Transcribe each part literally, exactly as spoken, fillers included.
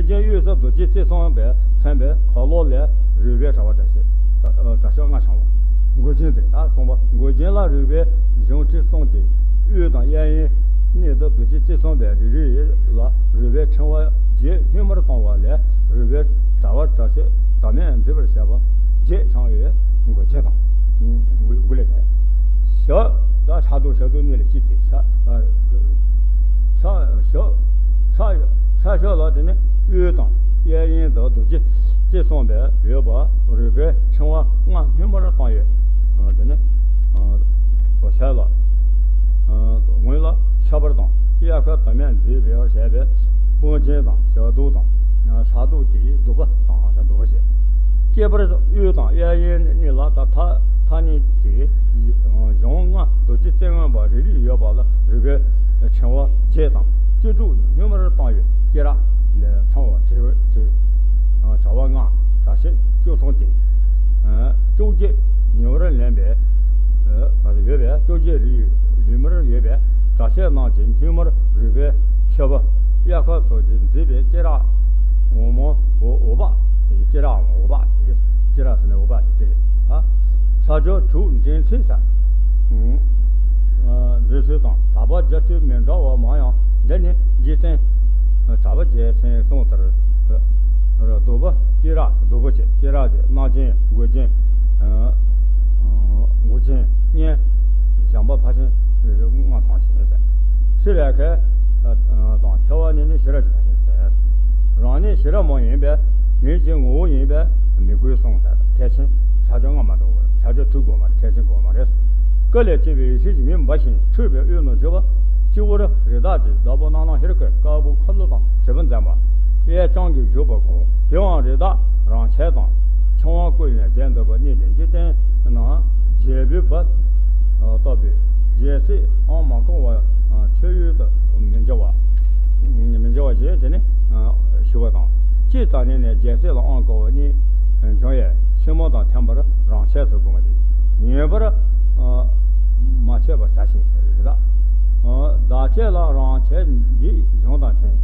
རྒྱན་དབུས་སུ་རྡོ་རྗེ་རྩེ་གསུམ་པས་མཚོན་པའི་ཁ་ལོ་ལས་རུས་པའི་དྲ་བ་དྲ་ཤད་དྲ་ཤད་ལྔ་འཕྱང་བ། མགུལ་ཆིངས་ཏེ་ད་གསུངས་པ། མགུལ་ཆིངས་ལ་རུས་པའི་གཞུང་ཁྲིད་གསུམ་སྟེ། དབུས་དང་གཡས་གཡོན་གཉིས་སུ་རྡོ་རྗེ་རྩེ་གསུམ་པའི་རི་རི་ལ་རུས་པའི་ཕྲེང་བ་བརྒྱད་སྙན་མར་གཏོང་བ་ལས་རུས་པའི་དྲ་བ་དྲ་ཤད་བདག་མེད་མཛད་པར་བྱ་བ་བརྒྱད་འཕྱང་བའི་མགུལ་ཆིངས་དང་། མགུལ་མགུལ་ལས་ནས། ཞབས་ད་ཕྱག་རྡོར་ཞབས་རྡོར་གཉིས་ལ་གཅིག་ཚེ་ཕྱག་ཕྱག་ཕྱག་ཕྱག་ཕྱག་ཕྱག་ལ་དེ་ནས་དབུས་དང་གཡས་གཡོན་དུ་རྡོ་རྗེ་རྩེ་གསུམ་པས་ཡོད་པ་རུས་པའི་ཕྲེང་བ་ལྔ་སྙན་མར་བཏང་ཡོད། དེ་ནས་དོ་ཤལ་ལ། སྔོན་ལ་ཤ་འབར་དང་གཡས་ཁ་དུ་མས་མཛེས་པར་བྱས་པའི་དཔུང་ཆེན་དང་ཞབས་རྡོར་དང་ཕྱག་རྡོར་དེའི་བསྡུ་བ་དང་བསྡུ་བ་བྱས། སྐེད་པར་དབུས་དང་གཡས་གཡོན་གཉིས་ལ་ད་མཐའ་མཐའ་གཉིས་ཀྱི་གཞུང་ལྔ་རྡོ་རྗེ་རྩེ་མངོན་པ་རེ་རེ་ཡོད་པ་ལ་རུས་པའི་ཕྲེང་བ་བརྒྱད་དང་སྐྱིལ་ཀྲུང་སྙན་མར་བཏང་བའི་སྐེ་རགས་ལས་འཕྱང་བ་བྲི་བ་བྲི་བ་ལྔ་དྲ་ཤད་བཅུ་གསུམ་སྟེ། བཅོ་བརྒྱད་ཉེ་བར་ལེན་པའི་ཡོད་པས་བཅོ་བརྒྱད་རིས་ལུས་མར་ཡོད་པས་དྲ་ཤད་རྣམས་ཀྱི་སྙན་མར་རུས་པའི་ཤ་བ་གཡས་ཁ་སོགས་ཀྱི་མཛེས་པའི་སྐེ་རགས་འོག་མ་འོག་འོག་པག་དེ་སྐེ་རགས་འོག་པག་དེ་སྐེ་རགས་ཟེར་ནས་འོག་པག་དེ་སྟེ། ས་བཅད་དྲུག་འདྲེན་ཚུལ་ས། འདྲེན་ཚུལ་དང་དག་པ་རྒྱ་ཆེ་མི་འདྲ་བ་མང་ཡང་འདི་ནི་རྗེ་བཙུན་གྲགས་པ་རྒྱལ་མཚན་གསུངས་ལྟར། བསྡུ་བ་སྐེ་རགས་བསྡུ་བ་བཅས་སྐེ་རགས་ཀྱི་སྣ་ཆེན་མགུལ་ཆེན། མགུལ་ཆེན་སྙན། བྱམས་པ་ཕ་ཆེན་ལྔ་ཚང་ཞིང་ཟེར། ཕྱི་ལས་ཁའི་དང་ཐལ་བ་ནི་ནི་ཤེས་རབ་ཀྱི་ཕ་ཆེན་ཟེར། རང་ཉིད་ཤེས་རབ་མ་ཡིན་པས་ལུས་ཀྱི་ངོ་བོ་ཡིན་པས་མི་གོས་གསུངས་ཟེར། ཐལ་ཆེན་ས་བཅད་ལྔ་མ་གཏོགས་ས་བཅད་དྲུག་དགོས་མ་རེད། ཐལ་ཆེན་དགོས་མ་རེད། ཀ་ལས་སྐྱེས་པའི་ཡེ་ཤེས་ཀྱི་མེ་འབར་ཞིང་འཕྲོས་པའི་དབུས་ན་རྒྱུ་བ། སྤྱི་བོར་རི་དྭགས་ཀྱི་བདག་པོ་རྣམ་སྣང་ཧེ་རུ་ཀའི་དཀར་པོ་ཁ་ལོ་དང་བྲིས་པ་འཛིན་པ། གཡས་བརྐྱང་གིས་བཞུགས་པ་གང་དེའང་རི་དྭགས་རང་ཆས་དང་ཕྲེང་བ་ཀུན་ལས་བརྒྱད་འདུས་པ་གཉིས་ལྡན་གྱི་སྟེང་ན་རྒྱལ་པོའི་བུ་ལྟ་བུའི་རྒྱལ་སྲས་ཨང་མ་བསྐོར་བ་མཆོད་ཡུལ་དུ་མི་འགྱུར་བ། མི་འགྱུར་བ་ཞེས་དེ་ནི་ཞུ་བ་དང་། སྤྱིར་བཏང་ནས་རྒྱལ་སྲས་ལ་ཨང་བསྐོར་བ་ནི་འབྱུང་བས་ཕྱི་མ་དང་མཐུན་པར་རང་ཆས་སུ་བསྒོམ་པ་སྟེ། ངེས་པར་མ་ཆད་པར་བྱ་ཞིང་ཟེར་རེད། བདག་བསྐྱེད་ལ་རང་ཆས་འདིའི་གཞུང་དང་མཐུན།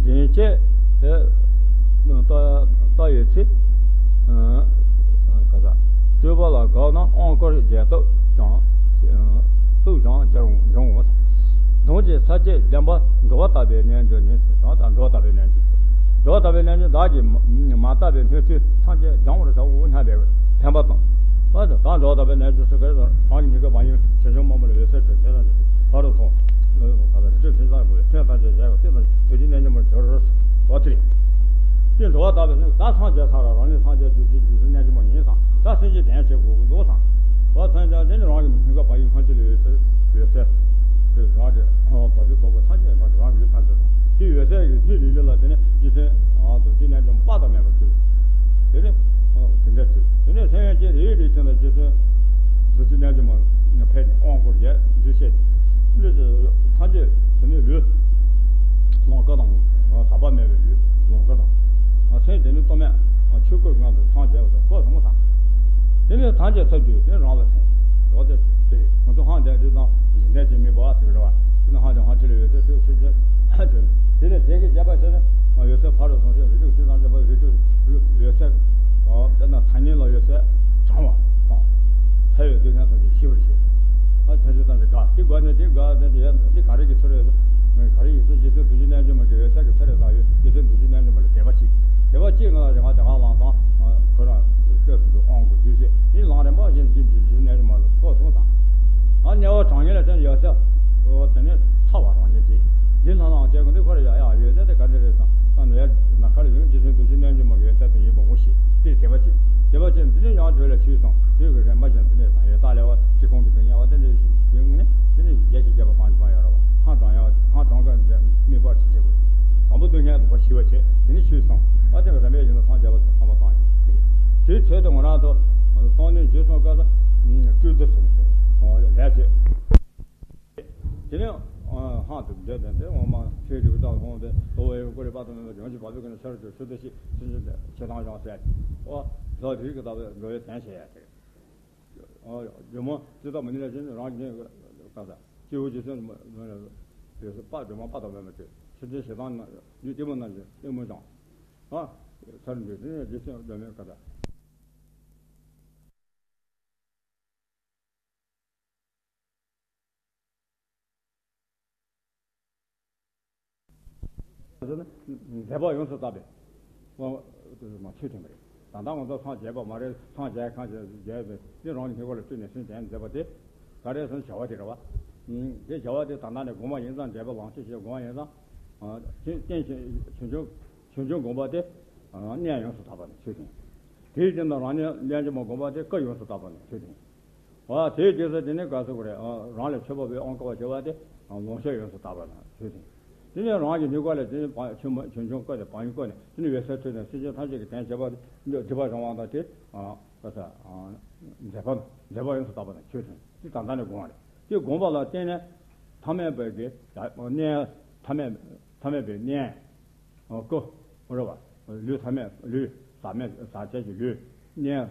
འདྲེན་བྱེད་དེ་ལྟ་ཡོད་ཚེ། ག་ས་སྤྲོས་པ་ལ་དགག་ན་ཨང་བསྐུར་རྒྱལ་སྟོབས་ཀྱང་སྟོབས་ཀྱང་འབྱུང་འབྱུང་ངོ་། དོན་གྱི་ས་བཅད་བདེན་པ་འགྲོ་བ་ལྟ་བུའི་རྣལ་འབྱོར་ནི་ཟེར་དང་། ད་འགྲོ་བ་ལྟ་བུའི་རྣལ་འབྱོར། འགྲོ་བ་ལྟ་བུའི་རྣལ་འབྱོར་བདག་གིས་མ་ལྟ་བའི་སྣོད་བཅུད་ཐམས་ཅད་སྦྱང་བར་བྱའོ་སྙམ་པའི་འཕེན་པ་དང་། ད་འགྲོ་བ་ལྟ་བུའི་རྣལ་འབྱོར་སུ་ག་རེ་དང་རང་གི་སྙིང་གའི་བག་ཡོད་ཆེ་ཆུང་མང་པོ་ལ་འོད་གསལ་སྤྲོས་དེ་དང་ཕ་རོལ་སོང་། ལ་ཡོད་པ་ག་ལ་རི་ཁྲོད་ཕན་བཏགས་དགོས་ཐོན་ཐམས་ཅད་བྱ་བའི་སྟེང་དང་རྡོ་རྗེ་རྣལ་འབྱོར་མར་གྱུར་རོ། བ་དེ་རེད། དེ་འགྲོ་བ་ལྟ་བུའི་སེམས་ད་སངས་རྒྱས་ཚར་ར་རང་ལས་སངས་རྒྱས་རྒྱུ་ཅན་རྒྱུ་ཟིན་རྣལ་འབྱོར་མ་ཡིན་སང་ད་སེམས་ཅན་དོན་བྱེད་དགོས་ཀྱི་འདུག་སང་། བ་ཚང་ཅང་དེ་ནི་རང་གི་སྙིང་ག་བག་ཡོད་ཐམས་ཅད་ལ་འོད་གསལ་འོད་གསལ། དེ་རང་གི་བ་བུའི་བ་གོ་ཐམས་ཅད་རང་གི་རང་གི་ལུས་ཐམས་ཅད་དང་དེ་འོད་གསལ་གྱི་སྙིང་རྗེ་ལ་དེ་ནི་རྗེ་བཙུན་རྡོ་རྗེ་རྣལ་འབྱོར་མ་དཔག་ཏུ་མེད་པར་གྱུར། དེ་ནི་དེ་འདྲ་གྱུར། དེ་ནི་སེམས་ཡོན་ཅན་རེ་རེ་ཅན་ལ་རྗེ་བཙུན་རྡོ་རྗེ་རྣལ་འབྱོར་མ་ཕེབས་ནས་དབང་བསྐུར་རྗེས་འཇུ་བྱེད། འདི་ཐམས་ཅད་དེ་ནི་ལུས། ལོངས་སྐུ་དང་ཟག་པ་མེད་པའི་ལུས་ལོངས་སྐུ་དང་། སེམས་དེ་ནི་སྟོད་སྨད་ཆོས་སྐུའི་ངང་དུ་སངས་རྒྱས་པ་དང་སྐུ་གསུམ་སངས། དེ་ནི་ཐམས་ཅད་ཐབས་དུས་དེ་རང་ལ་ཐིམ། ཡོད་དེ་དེ་ཁོ་ཚོ་ཧང་དེ་དེ་དང་གཞི་གནས་ཀྱི་མི་འབའ་ཟེར་གི་རེད་བ། དེ་ནི་ཧང་དེ་ཧང་ཁྲི་ལ་ཡོད་དེ་ཆོས་ཆོས་ཆོས་ཐོན། དེ་ནི་དེ་གི་རྒྱས་པ་བྱས་ན་ཡོད་ཚད་ཕ་རོལ་སོང་ཞིང་རི་ཁྲོད་ཤིང་དང་འདྲ་བ་རི་ཁྲོད་ཡོད་ཚད་དཔེར་ན་ཐ་སྙད་ལ་ཡོད་ཚད་དྲང་བ་དང་། ལྷ་ཡི་སྡེ་ལྔ་ཐམས་ཅད་ཤེས་པར་བྱེད། ཨ་ཐམས་ཅད་ཐམས་ཅད་དགའ་དེ་དགའ་ནས་དེ་དགའ་ནས་དེ་ཡང་འདི་ག་རེ་གི་ཚུལ་རེད། ག་རེ་ཡིན་ཚུལ་རྗེ་བཙུན་རྡོ་རྗེ་རྣལ་འབྱོར་མ་གི་འོད་གསལ་གི་ཚུལ་རེད་བསམ་ཡོད། རྗེ་བཙུན་རྡོ་རྗེ་རྣལ་འབྱོར་མ་ལ་དད་པ་གཅིག་དད་པ་གཅིག་ང་ལ་རེ་བ་དེ་ག་བླངས་སོང་། ཁོ་རང་སྐྱབས་སུ་འགྲོ་དབང་བསྐུར་ཞུས་ཞེས་ནི་ལམ་རིམ་པ་བཞིན་རྗེ་རྗེ་བཙུན་རྣལ་འབྱོར་མ་ལ་ཐོག་སོང་དང་། ཨ་དམྱལ་བ་གྲང་ངར་ལ་བརྟེན་ཡོད་ཚད་དེ་ནས་ཚ་བ་རང་ཉིད་ཀྱིས་འདི་ལ་ལངས་བྱས་ཀྱང་འདི་ཁོ་ར་ཡག་ཡག་ཡོད་ཚད་དེ་ག་འདྲ་རེད་དང་ད་ནས་ན་ཁ་ལ་ཡོང་རྗེ་བཙུན་རྡོ་རྗེ་རྣལ་འབྱོར་མ་གི་འོད་གསལ་དེ་ཡིན་པ་ངོ་ཤེས་དེར་དད་པ་གཅིག་དད་པ་གཅིག་འདི་ནས་ཡང་དོན་ལ་ཆོས་དང་དུས་ཀྱི་རིམ་པ་བཞིན་དུ་གནས་དང་ཡོད་རྟགས་ལས་བ་ཁྲི་ཁོང་གི་དུ་ཉལ་བ་དེ་འདྲ་ཞིག་ཡོང་ནས་དེ་ནས་རྒྱལ་གྱི་རྒྱལ་པོ་སངས་རྒྱས་ཡོད་ར་བ་ཧང་དྲང་ཡང་ཧང་དྲང་ག་འདྲ་དམིགས་པ་ཁྲི་ཆེ་དགོས། དང་པོ་སྡུག་བསྔལ་སྡུག་པ་ཞི་བ་བྱེད་དེ་ནི་ཆོས་སམ་ཨ་ཏི་ཀ་ར་མེད་ཡིན་ན་སངས་རྒྱས་པ་དང་ཐ་མ་བཏང་ཡིན་དེའི་ཚེ་དེ་ང་རང་ཚོ་སང་ནས་འཇུ་སོང་སྐབས་སུ་སྤྲུལ་བསྡུ་ཟེར་ནས་ལས་བྱེད། དེ་ནས་ཧང་དུ་འདྲེ་དང་དེ་འོ་མ་ཆོས་ཀྱི་བདག་ཧོང་དེ་ལོ་བའི་ཀུ་རེ་པ་དང་མེད་པ་ཡོངས་ཀྱི་བ་བུ་ཀུན་ནས་ཤར་གྱི་ཆུ་དེ་ཤི་ཤི་ཤི་དང་ཡོང་ཟེར། ཨོ་ལོ་དུས་ཀྱི་ལྟ་བའི་འགྲོ་བའི་དོན་བྱེད་ཡ་དེ། ཨོ་ཇོ་མོ་ཅི་ལྟ་མ་ཉིད་ལ་ཅི་རང་གི་ལྟ་ས་སྐྱེ་བོ་ཇི་སྲིད་པ་ཇོ་མོ་པ་དང་མེད་པ་ཆེ་ཆེ་ཞེ་སྡང་ཡུལ་ལྟད་མོ་རྣམས་ཀྱི་གཏི་མུག་དང་། ཨ། ཚར་འདུག་དེ་ནས་རྗེ་བཙུན་སྒྲོལ་མའི་བཀའ་སྩལ། མཛད་པ་ཡོངས་སུ་དག་པའི་དབང་མ་ཆོས་ཐོན་པ་རེད། ད་ལྟ་ང་ཚོ་སངས་རྒྱས་པ་མ་རེད། སངས་རྒྱས་གང་ཞིག་རྒྱས་པའི་འདི་རང་གི་སྙིང་པོ་ལ་བསྟུན་ནས་སེམས་ཅན་མཛད་པ་དེ་ག་རེ་ཟེར་ན་བྱ་བ་དེ་རེད་བ། དེ་བྱ་བ་དེ་ད་ལྟ་ནས་དགོངས་པ་ཡིན་ཙང་མཛད་པ་ལམ་ཁྱེར་ཞེས་དགོངས་པ་ཡིན་ཙང་། རྟེན་ཆེན་བྱང་ཆུབ་དགོངས་པ་དེ་གནས་ཡོངས་སུ་དག་པ་ནས་ཆོས་ཐོན། དེའི་རྗེས་ལ་རང་ཉིད་ལན་ཆེན་མོ་དགོངས་པ་དེ་སྐུ་ཡོངས་སུ་དག་པ་ནས་ཆོས་ཐོན། ཨ། དེའི་རྗེས་སུ་དེ་ནི་ག་ཟེར་དགོས་རེད། ཨ། རང་ལས་མཆོད་པ་པོའི་དབང་བསྐུར་བ་བྱེད་པ་དེ་ལོངས་སྤྱོད་ཡོངས་སུ་དག་པ་དང་ཆོས་ཐོན། དེ་ནས་རང་གི་སྙིང་ག་ལས་དེ་ནི་བ་ཆུང་མ་ཆུང་ཆུང་བསྐུར་ནས་བག་ཡོད་བསྐུར་ནས་དེ་ནི་འོད་གསལ་འཕྲོས་ནས་སེམས་ཅན་ཐམས་ཅད་ཀྱི་དོན་བྱེད་པ་དེ་སྒྲིབ་པ་སྦྱང་བ་དང་དེ། ཨ། ག་ཟེར། ཨ། མཛད་པ་མཛད་པ་ཡོངས་སུ་དག་པ་དང་ཆོས་ཐོན། དེ་ད་ལྟ་ནས་དགོངས་པ་རེད། དེ་དགོངས་པ་ལ་བརྟེན་ནས་ཐ་མལ་པའི་གི་གནས། ཐ་མལ་ཐ་མལ་པའི་གནས། ཨོ། ཀོ། རེད་བ། ལུས་ཐ་མལ། ལུས་ཟག་མེད་ཟག་བཅས་ཀྱི་ལུས། གནས།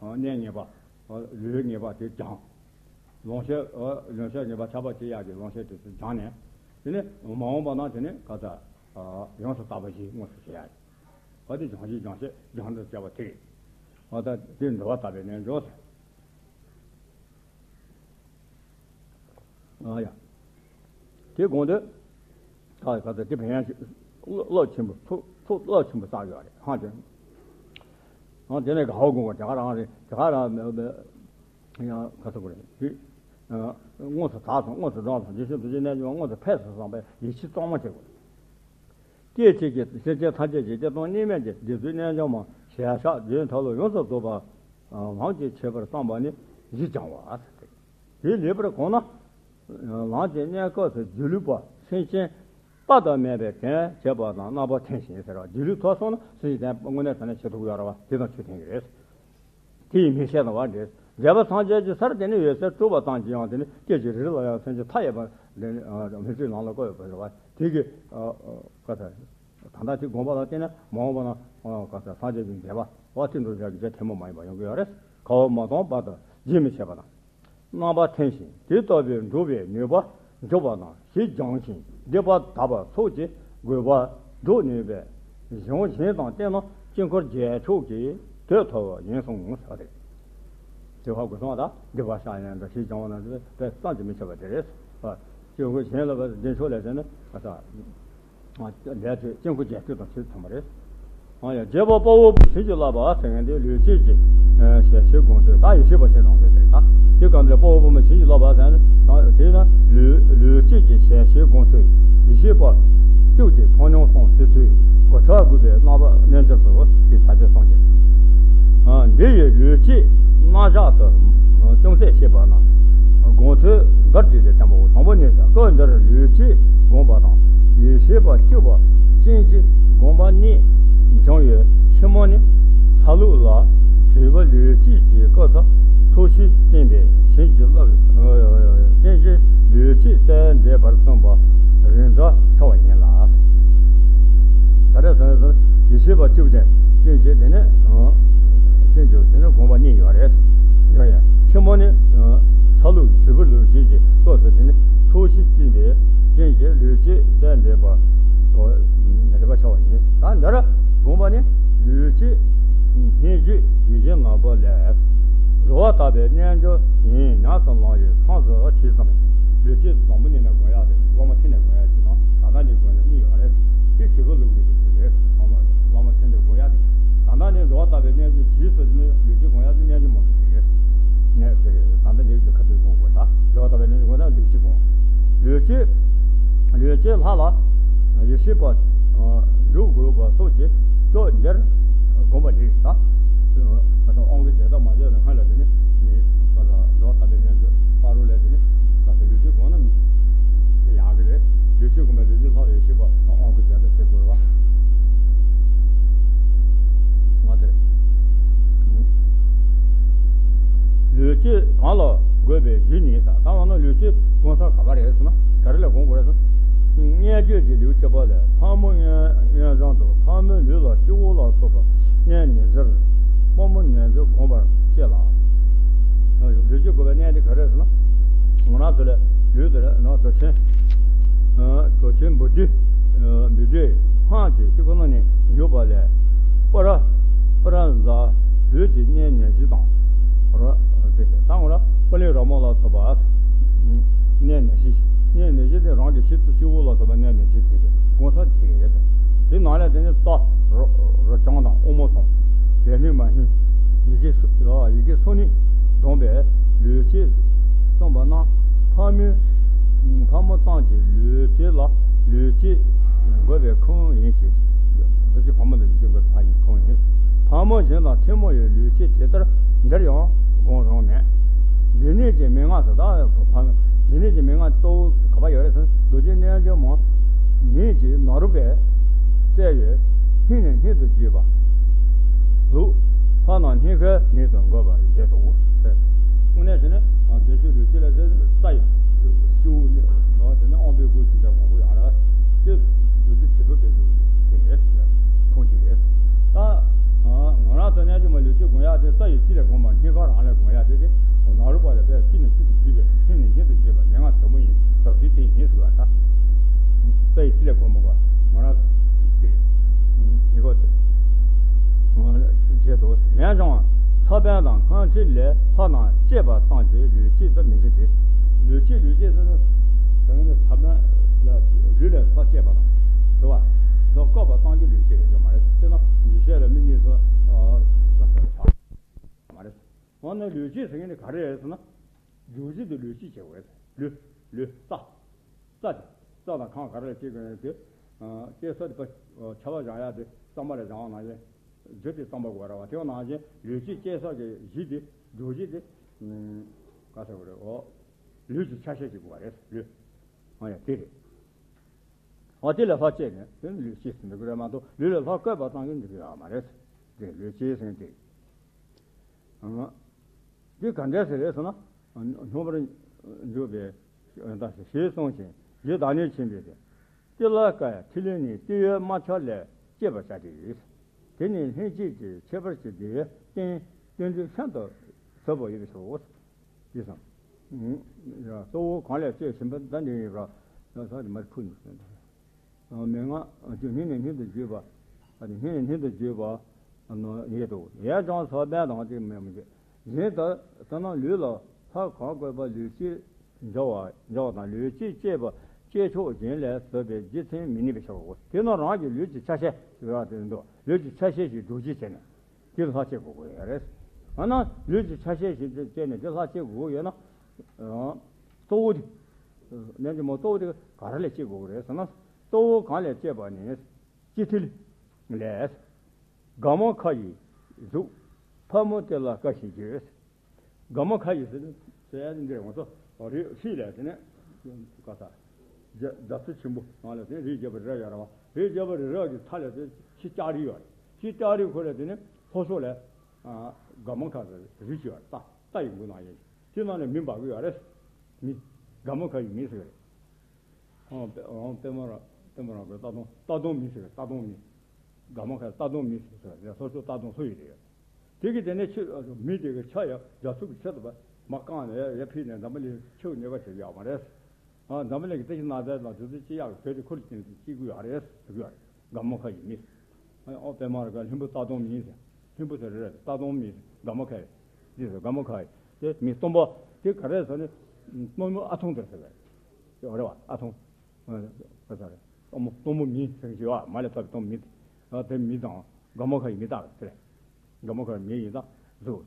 ཨོ། གནས་ངེས་པ། ཨོ། ལུས་ངེས་པ་དེ་སྦྱངས། ལོངས་སྤྱོད། ཨོ། ལོངས་སྤྱོད་ངེས་པ་ཆགས་པ་ཅི་ཡག་གི་ལོངས་སྤྱོད་དེ་ཚོ་སྦྱངས་ནས། དེ་ནས་མ་འོངས་པ་ན་དེ་ནས་ག་ཟེར། ཨ། ཡོངས་སུ་དག་པ་ཞིག་མངོན་དུ་བྱེད་ཡ་རེད། ཨ། དེ་སྦྱང་བྱེད་སྦྱང་བྱེད་སྦྱང་དུ་བྱ་བ་དེ་རེད། ཨ། ད་དེ་འགྲོ་བ་དག་པའི་རྣལ་འབྱོར་ཟེར། ཨ་ཡ། དེ་དགོངས་དོན། ད་ག་ཚོད་དེ་ཕན་ཡང་ཅིག་རླབས་ཆེན་པོ་ཚུགས་ཚུགས་རླབས་ཆེན་པོ་བསགས་ཡོད་རེད། ཧང་ཅང་། ཨ། དེ་ནས་དགའ་བོ་དགོངས་པ་དེ་ག་རང་རེད། དེ་ག་རང་ཡང་ག་ཚོད་དགོས་རེད། དེ་དངོས་སུ་དག་སོང་། དངོས་སུ་འགྲོ་སོང་། རྗེ་བཙུན་རྡོ་རྗེ་རྣལ་འབྱོར་མ་དངོས་སུ་ཕེབས་སོང་བས་ཡིད་ཆེས་གཙང་མ་བྱེད་དགོས། སྐད་ཅིག་གིས་སེམས་ཅན་ཐམས་ཅད་ཀྱི་སྐྱེ་གཏོང་གཉིས་མེད་ཀྱི་བདེ་སྡུག་རྣལ་འབྱོར་མ་ཞལ་ཕྱག་རྒྱུན་མཐའ་ལ་ཡོངས་སུ་རྫོགས་པ་ལམ་གྱི་ཁྱད་པར་བསམ་པ་ནི་གཞི་སྦྱང་བ་ཟེར་ཏེ། དེ་ལེགས་པར་གོམས་ན། ལམ་གྱི་གནས་སྐབས་སུ་སྒྱིད་ལུག་པ་སེམས་ཅན་དཔག་ཏུ་མེད་པའི་དོན་བྱེད་པ་དང་རྣམ་པར་འཐིམ་ཞིང་ཟེར་བ། སྒྱིད་ལུག་ཐོབ་སོང་ན་སེམས་ཅན་དངོས་གནས་དྲང་གནས་བྱེད་ཐུབ་ཡོད་རེད་བ། དེ་དང་ཆོས་མཐུན་གྱི་རེད། དེ་ཡི་མིག་ཤེས་དང་བ་འདྲེས། མཛད་པ་སངས་རྒྱས་ཀྱི་སར་དེ་ནི་འོད་གསལ་སྤྲུལ་པ་ཙམ་གྱིས་ཡང་དེ་ནི་སྐད་ཅིག་རེ་རེ་ལ་ཡང་སེམས་ཅན་མཐའ་ཡས་པ་འདི་ནི་མི་ཚེའི་ནང་ལ་བཀོད་ཡོད་པ་རེད་བ། དེ་གི་ཨ་ཨ་ག་ཟེར། ད་ལྟ་དེ་དགོངས་པ་ལ་བརྟེན་ནས་མ་འོངས་པ་ན་ཨ་ག་ཟེར། སངས་རྒྱས་ཀྱི་མཛད་པ་བ་དེ་འགྲུབ་བྱ་གི་རྗེས་ཐུན་མོང་མ་ཡིན་པ་ཡོང་གི་ཡོད་རེད། ཁ་བ་མ་སྟོངས་བར་དུ་རྗེད་མི་བྱེད་པ་དང་། རྣམ་པར་འཐིམ་ཞིང་དེ་ལྟ་བུའི་འགྲུབ་པའི་ནུས་པ་འཇུག་པ་དང་། ཞེས་སྦྱངས་ཤིང་སྡིག་པ་དག་པ་ཚོགས་ཀྱི་རྒོལ་བ་སྒྲོལ་ནུས་པའི་གཞུང་གཞན་དང་བསྟུན་ན་དཀྱིལ་འཁོར་རྒྱལ་མཆོག་གི་དོད་ཐོབ་པ་ཡིན་གསུངས་ཟེར་བ་རེད། དེ་བ་དགོས་སོང་བ་དང་། སྡིག་པ་བཤགས་ཡང་དང་ཞེས་སྦྱང་བ་ན་དཔེ་བསམ་གྱིས་མི་ཁྱབ་པ་དེ་རེད། དཀྱིལ་འཁོར་གཞན་ལ་བ་རྒྱལ་མཆོག་ལས་ཟེར་ན་ཨ་ས། ལས་དེ་དཀྱིལ་འཁོར་རྒྱལ་མཆོག་དང་ཆོས་མཚུངས་པ་རེད། ཨ་ཡ། རྒྱལ་པོ་དཔའ་བོ་བཞི་ཡིས་བསླབ་པ་ཟེར་མཁན་དེ་ལུས་བསྐྱེད་ཀྱི་ཞལ་བཞེས་དགོངས་མཐུ། ད་ཡེ་ཤེས་པ་ཞེས་དང་དེ་རེད། ད་དེ་ག་འདྲ། དཔའ་བོ་དཔའ་མོ་བཞི་ཡིས་བསླབ་པ་ཟེར་ན་དེ་ན་ལུས་ལུས་བསྐྱེད་ཀྱི་ཞལ་བཞེས་དགོངས་མཐུ། ཡེ་ཤེས་པ་བཅུ་སྟེ་འཕགས་ཡུལ་གསུང་ཟེར་ཚུལ། གོ་ཆ་དགུ་པའི་རྣམ་པ་རྣལ་འབྱོར་སུ་ཟེར་ས་བཅད་གསུངས་ཀྱི། འདི་ཡི་ལུས་བསྐྱེད་རྣམ་གཞག་ཏུ་ཅུང་ཟད་བཤད་པ་ན། དགོངས་མཐུ་མདོར་བསྡུས་ཏེ་བསྟན་པའོ། དང་པོ་ནི་སྐབས་འདིར་ལུས་བསྐྱེད་བསྒོམ་པ་དང་། ཡེ་ཤེས་པ་བཅུ་པ་སྤྱན་གྱི་བསྒོམ་པ་གཉིས་འབྱུང་བའི་ཕྱི་མ་ནི་ཚ་ལུག་ལ་དྲིལ་བུ་ལུས་བསྐྱེད་ཀྱི་སྐབས་སུ་ཚོགས་ཞིང་བསྟན་པའི་བྱིན་གྱིས་བརླབས། སྤྱན་གྱི་ལུས་བསྐྱེད་རྩལ་འགྲེལ་པར་གསུངས་པ་རིམ་གྲོ་བྱ་བ་ཡིན་ལ། ད་རེས་སོ་སོ་ཡེ་ཤེས་པ་བཅུ་སྟེ་སྤྱན་གྱི་དེ་ནི་སྤྱན་གྱི་དེ་ནི་བསྒོམ་པ་གཉིས་ཡོད་རེད། འགྲོ་ཡ་ཕྱི་མ་ནི་ཚ་ལུག་དྲིལ་བུ་ལུས་བསྐྱེད་ཀྱི་སྐབས་སུ་དེ་ནི་ཚོགས་ཞིང་བསྟན་པའི་བྱིན་གྱིས་ལུས་བསྐྱེད་རྩལ་འགྲེལ་པ་རིམ་པ་བྱ་བ་ཡིན། ད་འདིར་བསྒོམ་པ་ནི་ལུས་བསྐྱེད་སྙན་བརྒྱུད་ཡིད་བཞིན་ནོར་བུ་ལས། འགྲོ་བ་དག་པའི་རྣལ་འབྱོར་ཡིན་ཉམས་སུ་བླང་བའི་མཚམས་སུ་བྱས་ཙང་། ལུས་བསྐྱེད་བཟང་པོ་ཉིད་ནས་བསྒོམ་ཡག་དེ་སློབ་མ་ཐད་ནས་བསྒོམ་ཡག་ཅིག་དང་། ད་ལྟ་ནས་བསྒོམ་ཡག་གཉིས་ཡོད་རེད། དེ་དྲིལ་བུ་ལུགས་ཀྱི་རེད། སློབ་མ་སློབ་མ་ཐད་ནས་བསྒོམ་ཡག་དེ། ད་ལྟ་ནས་འགྲོ་བ་དག་པའི་རྣལ་འབྱོར་རྗེས་སུ་ནི་ལུས་བསྐྱེད་བསྒོམ་ཡག་དེ་རྣལ་འབྱོར་མ་གི་རེད། ངས་དེ་ད་ལྟ་ནས་ཀྱི་ཁ་ཐུག་བསྒོམ་དགོས། ད་འགྲོ་བ་དག་པའི་རྣལ་འབྱོར་བསྒོམ་ན་ལུས་བསྐྱེད་བསྒོམ། ལུས་བསྐྱེད་ལུས་བསྐྱེད་ལྷ་ལ་ཡེ་ཤེས་པ་འཇུག་དགོས་པ་སོགས་ཀྱི་སྐབས་འདིར་བསྒོམ་པ་རེད། ད་དབང་གི་རྒྱས་བཏབ་མ་བྱས་ན་སྔ་ལ་དེ་ནི་ནི་ལོག་ལྟ་དེ་ནས་ཕ་རོལ་ལས་དེ་ནི་ད་ལྟ་ལུས་བསྐྱེད་བསྒོམ་ན་དེ་ཡག་གི་རེད། ལུས་བསྐྱེད་བསྒོམ་པའི་ལུས་བསྐྱེད་ལྷ་ལ་ཡེ་ཤེས་པ་དང་དབང་གི་རྒྱས་བཏབ་བྱེད་དགོས་རེད་བ། ང་དེར་ལུས་བསྐྱེད་གང་ལ་དགོས་པའི་གཞི་ནི་ད་ད་འོ་ན་ལུས་བསྐྱེད་བསྒོམ་ས་ག་པར་རེད་ཟེར་ན་ག་རེ་ལ་བསྒོམ་དགོས་རེད་ཟེར་ན། མངལ་སྐྱེས་ཀྱི་ལུས་སྐྱེས་པ་ལས་ཕག་མོ་གཡོན་གཡོན་བྱང་དུ་ཕག་མོའི་ལུས་ལ་སྤྱི་བོ་ལ་སོགས་པ་གནས་ནི་ཟེར། དཔའ་མོ་ནས་ཚུར་བསྒོམ་པར་བཤད་ལ། ལུས་བསྐྱེད་དགོས་པའི་གནས་དེ་ག་རེ་ཟེར་ན། ང་རང་ཚོ་ལ་ལུས་དེ་ལ་ནང་གྲོ་ཆེན། གྲོ་ཆེན་འབུ་སྡུད། འབུ་སྡུད། ཁོ་ན་ནས་བཞུགས་པ་ལས། པ་ར། པ་ར་ཛ། ལུས་ཀྱི་གནས་ནད་གཞི་དང་། ར། ཟེར་ཏེ་དང་ར་པ་ལས་ར་མོ་ལ་སོགས་པ། གནས་ནད་གཞི། གནས་ནད་གཞི་དེ་རང་གི་གཤིས་སུ་སྤྱི་བོ་ལ་སོགས་པ་གནས་ནད་གཞི་དེ་དགོངས་ས་དེ་རེད། དེ་ནང་ལས་དེ་ནི་རྩ། ར། ར་བྱང་དང་དབུ་མ་གསུམ། ལས་ནི་མ་ནི། ཡི་གེ་སོ། ཡི་གེ་སོ་གཉིས་བསྡོམས་པས་ལུས་སྐྱེས་གསུངས་པ་ན། ཕག་མོའི། ཕག་མོ་སྟངས་ཀྱི་ལུས་སྐྱེས་ལ་ལུས་སྐྱེས་འགོད་པའི་ཁུངས་ཡིན་གྱི། ལུས་སྐྱེས་ཕག་མོ་ལ་ལུས་སྐྱེས་འགོད་པའི་ཁུངས་ཡིན། ཕག་མོ་གཞན་དང་ཐལ་མོ་ཡི་ལུས་སྐྱེས་དེ་ལྟར་འདིར་ཡང་དགོངས་རུང་མེད། འདི་ནས་ཀྱི་མན་ངག་དེ་དག་ཕག་འདི་ནས་ཀྱི་མན་ངག་གཙོ་བོ་ག་པར་ཡོད་རེད་ཟེར་ན། རྡོ་རྗེ་རྣལ་འབྱོར་མ་ནད་ཀྱི་ནོར་བུས་གསལ་བའི་སྙིང་ནས་སྙིང་དུ་བརྗོད་པ་ལུགས། ཕག་ནང་སྙིང་ཁའི་ནད་དུ་འགོད་པར་བཞེད་དོ། དངོས་གནས་བྱས་ན་བདེ་མཆོག་ལུས་སྐྱེས་ལ་ཟེར་རྩ་ཡི་ཤུ་ནི་ནོར་དེ་ནི་དབང་པོའི་སྒོ་འཛིན་པའི་གོང་བུ་ཡང་ར། དེ་རྡོ་རྗེ་དྲིལ་བུ་དཔེ་དེ་རེད། ཁུངས་ཅིག་རེད། ད་ང་རང་ཚོ་རྣལ་འབྱོར་མ་ལུས་སྐྱེས་སྒོམ་ཡག་དེ་རྩ་ཡི་སྤྱི་ལས་སྒོམ་པ་སྙིང་ཁ་རང་ལས་སྒོམ་ཡག་དེ་དེ་ནོར་བུ་ལ་དཔེ་སྙིང་ནས་སྙིང་དུ་བརྗོད་པའི་སྙིང་ནས་སྙིང་དུ་བརྗོད་པ་མན་ངག་དོན་མོ་ཡིན། ཟབ་ཞུ་དེ་ཡིན་ཟེར་བ་ད། རྩ་ཡི་སྤྱི་ལས་སྒོམ་པ་ང་རང་དེ་ཡིན་གོ། དེ་བྱེད་དོ། ཡང་ཅང་ཚ་བན་དང་སྔ་ཕྱི་ལས་ལྷ་རྣམས་སྐྱེས་པ་ཙམ་གྱིས་ལུས་སྐྱེས་སུ་མི་འཛིན་ཏེ། ལུས་སྐྱེས་ལུས་སྐྱེས་ཟེར་ན་ཟེར་ན་ཚ་བན་ལ་ལུས་ལས་ལྷ་སྐྱེས་པ་དང་རེད་བ། ལྷ་བཀོད་པ་ཙམ་གྱིས་ལུས་སྐྱེས་ཡོད་མ་རེད། དེ་ན་ཡེ་ཤེས་ལ་མི་གནས་སོ། མ་རེད། འོ་ན་ལུས་སྐྱེས་ཟེར་མཁན་དེ་ག་རེ་རེད་ཟེར་ན། རྒྱུ་གཞི་དེ་ལུས་སྐྱེས་བྱེད་དགོས། ལུས། ལུས། རྩ། རྩ་དེ། རྩ་དང་ཁམས་ག་རེ་ལ་སྐྱེ་དགོས་ན་དེ། སྐྱེ་ས་དེ་ཕ། ཆ་བ་བཞག་ཡ་དེ་གཙང་མ་ལ་བཞག་པ་ནང་བཞིན། རྒྱུ་དེ་གཙང་མ་དགོས་ར་བ། དེ་བ་ནང་བཞིན་ལུས་སྐྱེས་སྐྱེ་ས་གི་གཞི་དེ་རྒྱུ་གཞི་དེ། ག་ཟེར་དགོས་རེད། འོ། ལུས་ཀྱི་ཆ་ཤས་ཤིག་དགོས་པ་རེད། ལུས། འོ་ཡ་དེ་རེད། འོ་དེ་ལ་ལྷ་སྐྱེས་ནས་དེ་ནི་ལུས་སྐྱེས་ཟེར་འདུག་གི་རེད་མ་གཏོགས་ལུས་ལ་ལྷ་བཀོད་པ་ཙམ་གྱིས་འགྲིག་གི་ཡོད་མ་རེད། དེ་ལུས་སྐྱེས་ཟེར་མཁན་དེ། འདི་ག་འདྲ་ཞིག་རེད་ཟེར་ན། སྙོམས་པར་འཇུག་པའི་ཡོན་ཏན་ཞེས་གསུངས་ཤིང་རྗེ་བདག་ཉིད་ཆེན་པོས་ཏི་ལ་ཀའི་ཐིག་ལེ་ནི་སྤྱི་ཡོད་དམར་ཆ་ལས་སྐྱེས་པར་བྱ་སྟེ། དེ་ནི་ལྷན་སྐྱེས་ཀྱི་ཁྱད་པར་གྱི་བདེ་བའི་རྟེན་རྟེན་འབྲེལ་ཤིན་ཏུ་ཟབ་པོ་ཡོད་པའི་ཕྱིར་རོ། ཅེས་སམ། གཙོ་བོ་གང་ལས་སྐྱེས་ཟིན་པ་ད་འདི་ཡིན་པ། ད་ད་འདི་མར་ཁུ་ནས། མན་ངག་སྙིང་ནས་སྙིང་དུ་བརྗོད་པ། སྙིང་ནས་སྙིང་དུ་བརྗོད་པ། ཡོད་དོ། ཡང་ཅང་ཚ་བན་དང་དེ་མེད་མི་འདུག་གཞན་ལྟར་ལྟར་ན་ལུས་ལ་ལྷ་གང་བཀོད་པ་ལུས་སྐྱེས་འཇོག་པ་འཇོག་པ་དང་ལུས་སྐྱེས་སྐྱེས་པ་སྐྱེས་ཕྱོགས་གཞན་ལས་བཟོད་པའི་རྒྱུ་མཚན་མི་རྙེད་པའི་ཕྱིར་རོ། དེ་ནི་རང་གི་ལུས་ཀྱི་ཆ་ཤས་ཡོད་པ་དེ་འདུག་ལུས་ཀྱི་ཆ་ཤས་ཤིག་སྒྲུབ་བྱེད་བྱས་ནས་དེ་ལྷ་སྐྱེས་དགོས་དགོས་ཡོད་རེད། ཨ་ན་ལུས་ཀྱི་ཆ་ཤས་ཤིག་སྐྱེས་ནས་དེ་ལྷ་སྐྱེས་དགོས་ཡོད་ན། གཙོ་བོ་དེ། ནན་གྱི་མོ་གཙོ་བོ་དེ་ག་རེ་ལས་སྐྱེས་དགོས་རེད་ཟེར་ན། གཙོ་བོ་གང་ལས་སྐྱེས་པ་ནི། སྤྱི་ཐིག་ལས། དགའ་མོ་ཁ་ཡི་གཟུགས། ཕག་མོ་དེ་ལ་ཀ་ཞེས་བརྗོད། དགའ་མོ་ཁ་ཡི་ཟེར་ཟེར་ཡ་འདིར་ང་ཚོ་རི་ཤི་ལས་དེ་ནས་ག་ས་རྒྱ་རྒྱ་མཚོ་ཆེན་པོ་ནང་ལ་དེ་རི་རྒྱལ་པོ་རི་རབ་ཡོད་ར་བ། རི་རྒྱལ་པོ་རི་རབ་ཀྱི་མཐའ་ལ་དེ་ཤི་ལྕགས་རི་ཡོད་རེད། ཤི་ལྕགས་རི་ཁོ་ལ་དེ་ནས་ལྷོ་ཕྱོགས་ལ་དགའ་མོ་ཁ་ཟེར་རི་ཞིག་ཡོད་རེད། རྟ་རྟ་ཡི་མགོ་ནང་ཡོད། དེ་ནང་ནས་མི་འབབ་གི་ཡོད་རེད། མི། དགའ་མོ་ཁ་ཡི་མི་ཟེར་གི་རེད། ཨང་པད་ཨང་པད་མ་ར་པད་མ་ར་གི་རྟ་གདོང་རྟ་གདོང་མི་ཟེར་གི་རེད། རྟ་གདོང་མི། དགའ་མོ་ཁ་རྟ་གདོང་མི་ཟེར་གི་རེད། ལྷོ་ཕྱོགས་རྟ་གདོང་ལྷོ་ཡི་རེད། དེ་གི་དེ་ནས་ཆུ་མི་དེ་གི་ཆ་ཡ་རྒྱ་མཚོ་གི་ཆེད་དུ་མ་བཀང་ནས་ཡ་ཕིག་ནས་འཛམ་བུ་གླིང་ཆུ་ཉེས་པ་བྱེད་ཡག་མ་རེད། ཨ་འཛམ་བུ་གླིང་གི་བཀྲ་ཤིས་ནགས་ཚལ་དང་དུས་ཚོད་ཅི་ཡག་གི་བོད་དེ་ཁུར་ཅན་དུ་སྐྱེ་དགོས་ཡག་རེད་ཟེར་གི་ཡོད་རེད། དགའ་མོ་ཁ་ཡི་མི། ཨོ་པད་མ་ར་ག་ལྷུན་པོ་རྟ་གདོང་མི་ཟེར། ལྷུན་པོ་ཟེར་རེད། རྟ་གདོང་མི་ཟེར། དགའ་མོ་ཁ་ཡི། འདི་ཟེར་དགའ་མོ་ཁ་ཡི། དེ་མི་སྟོན་པ། དེ་ག་རེ་ཟེར་ནི། སྟོན་མོ་ཨ་ཐུང་དེར་ཟེར་བས། དེ་རེད་བ་ཨ་ཐུང་། ཨ་ཟེར་རེད། སྟོན་མོ་སྟོན་མོ་མི་ཟེར་གྱི་ཡོད་མ་ལས་ཐོག་གི་སྟོན་མི་དེ། ཨ་དེ་མི་དང་དགའ་མོ་ཁ་ཡི་མི་དག་རེད་ཟེར། དགའ་མོ་ཁ་ཡི་མི་ཡིན་དང་ཟེར།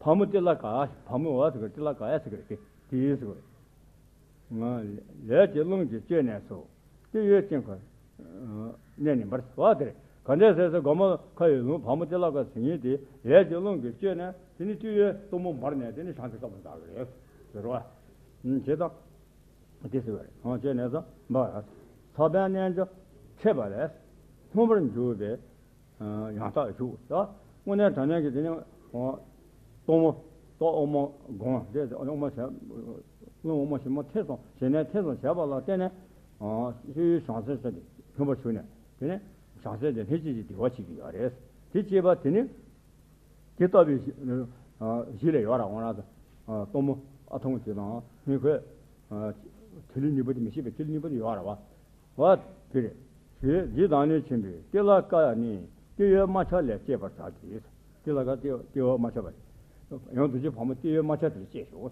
ཕག་མོ་ཏི་ལ་ཀ། ཕག་མོ་བ་ཟེར་གི་ཏི་ལ་ཀ་ཡ་ཟེར་གི་རེད། དེ་དེ་ཟེར་གི་རེད། ལས་ཀྱི་རླུང་གིས་བསྐྱོད་ནས་སོ། དེ་ཡོད་ཅན་ཁོ། གནས་ནི་འབར་བ་དེ་རེད། ག་འདྲས་ཟེར་ཟེར་དགའ་མོ་ཁ་ཡི་ལུང་ཕག་མོ་ཏི་ལ་ཀ་ཟེར་མཁན་དེ་ལས་ཀྱི་རླུང་གིས་བསྐྱོད་ནས་དེ་ནི་དུས་ཡོད་གཏུམ་མོ་འབར་ནས་དེ་ནི་བྱང་ཆུབ་སྐྱབས་སུ་འགྲོ་གི་རེད་ཟེར་བ། བྱེད་དང་། དེ་ཟེར་བ་རེད། གང་བྱས་ནས་སོ་འབར། ཚ་བའི་རྣལ་འབྱོར་ཆེ་བ་ལས། སྙོམས་པར་འཇུག་པའི་ཡང་དག་བཞུགས་ད། དངོས་གནས་དྲང་གནས་ཀྱི་དེ་ནི། སྟོང་མོ། རྟོག་འོག་མ་སྒོམ་དེ་འོག་མ་ཞེས། རླུང་འོག་མ་ཞེས་མ་ཐེ་ཚོམ་ཞེ་ནས་ཐེ་ཚོམ་བྱས་པ་ལ་བརྟེན་ནས། ཤེས་ཡོན་བྱང་སེམས་ཟེར་ཏེ་མཐུན་པར་ཞུགས་ནས་དེ་ནི་བྱང་སེམས་དེ་ལྷན་སྐྱེས་ཀྱི་བདེ་བ་བྱེད་ཀྱི་ཡོད་རེད། དེ་བྱས་པ་དེ་ནི། དེ་ལྟ་བུའི་གཞི་ལས་ཡོད་ར་འོང་ར། སྟོང་མོ་ཨ་ཐུང་གཅིག་དང་སྙིང་ཁོས། ཐིག་ལེ་གཉིས་པོ་དེ་མི་ཤེས་པའི་ཐིག་ལེ་གཉིས་པོ་དེ་ཡོད་ར་བ། བ། དེ་རེད། དེ་ཇི་ལྟར་ནི་ཕྱིན་པའི་ཏི་ལ་ཀ་ནི་ཏི་ཡོ་མ་ཆ་ལས་སྐྱེས་པར་བྱ་སྟེ། ཏི་ལ་ཀ་ཏི་ཏི་ཡོ་མ་ཆ་པ་རེད། ཡང་རྡོ་རྗེ་ཕག་མོ་ཏི་ཡོ་མ་ཆ་དེ་ལས་སྐྱེས་ཤོག་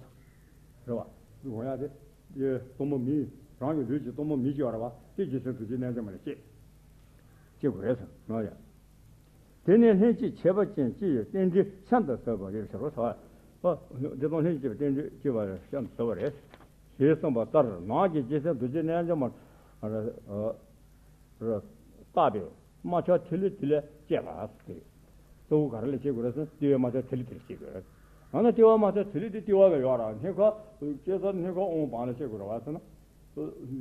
ཟེར། རེད་བ། འོ་ཡ་དེ། དེ་གཏུམ་མོ་མི། རང་གི་ལུས་ཀྱི་གཏུམ་མོ་མི་སྐྱེ་བ་རེད་བ། དེ་རྗེ་བཙུན་རྡོ་རྗེ་རྣལ་འབྱོར་མ་ལས་སྐྱེས། སྐྱེ་དགོས་ཟེར་ནོ་ཡ། དེ་ནི་ལྷན་ཅིག་བྱེད་པ་ཅན་སྤྱི་ཡི་རྟེན་འབྲེལ་ཤིན་ཏུ་ཟབ་པ་རེད་ཟེར་བ་ཟེར་བ། འདི་དང་ལྷན་ཅིག་བྱེད་པའི་རྟེན་འབྲེལ་སྤྱི་བ་ཤིན་ཏུ་ཟབ་པ་རེད། ཞེས་གསུངས་པ་ལྟར་ནང་གི་རྗེ་བཙུན་རྡོ་རྗེ་རྣལ་འབྱོར་མ་རེད། བཏགས་པའི་རྨ་བྱ་ཐིག་ལེ་དེ་ལས་སྐྱེས་པ་སྟེ། གཙོ་བོ་ག་རེ་ལས་སྐྱེ་དགོས་རེད་ཟེར་ན་ཏི་ཡོ་རྨ་བྱ་ཐིག་ལེ་དེ་ལས་སྐྱེ་དགོས་རེད། ཡང་ན་ཏི་ཡོ་རྨ་བྱ་ཐིག་ལེ་དེ་ཏི་ཡོ་ག་ཡོད་ར་སྣེ་ཁ་སྐྱེ་ས་སྣེ་ཁ་དབང་བང་ལ་སྐྱེ་དགོས་རེད་བ་ཟེར་ན།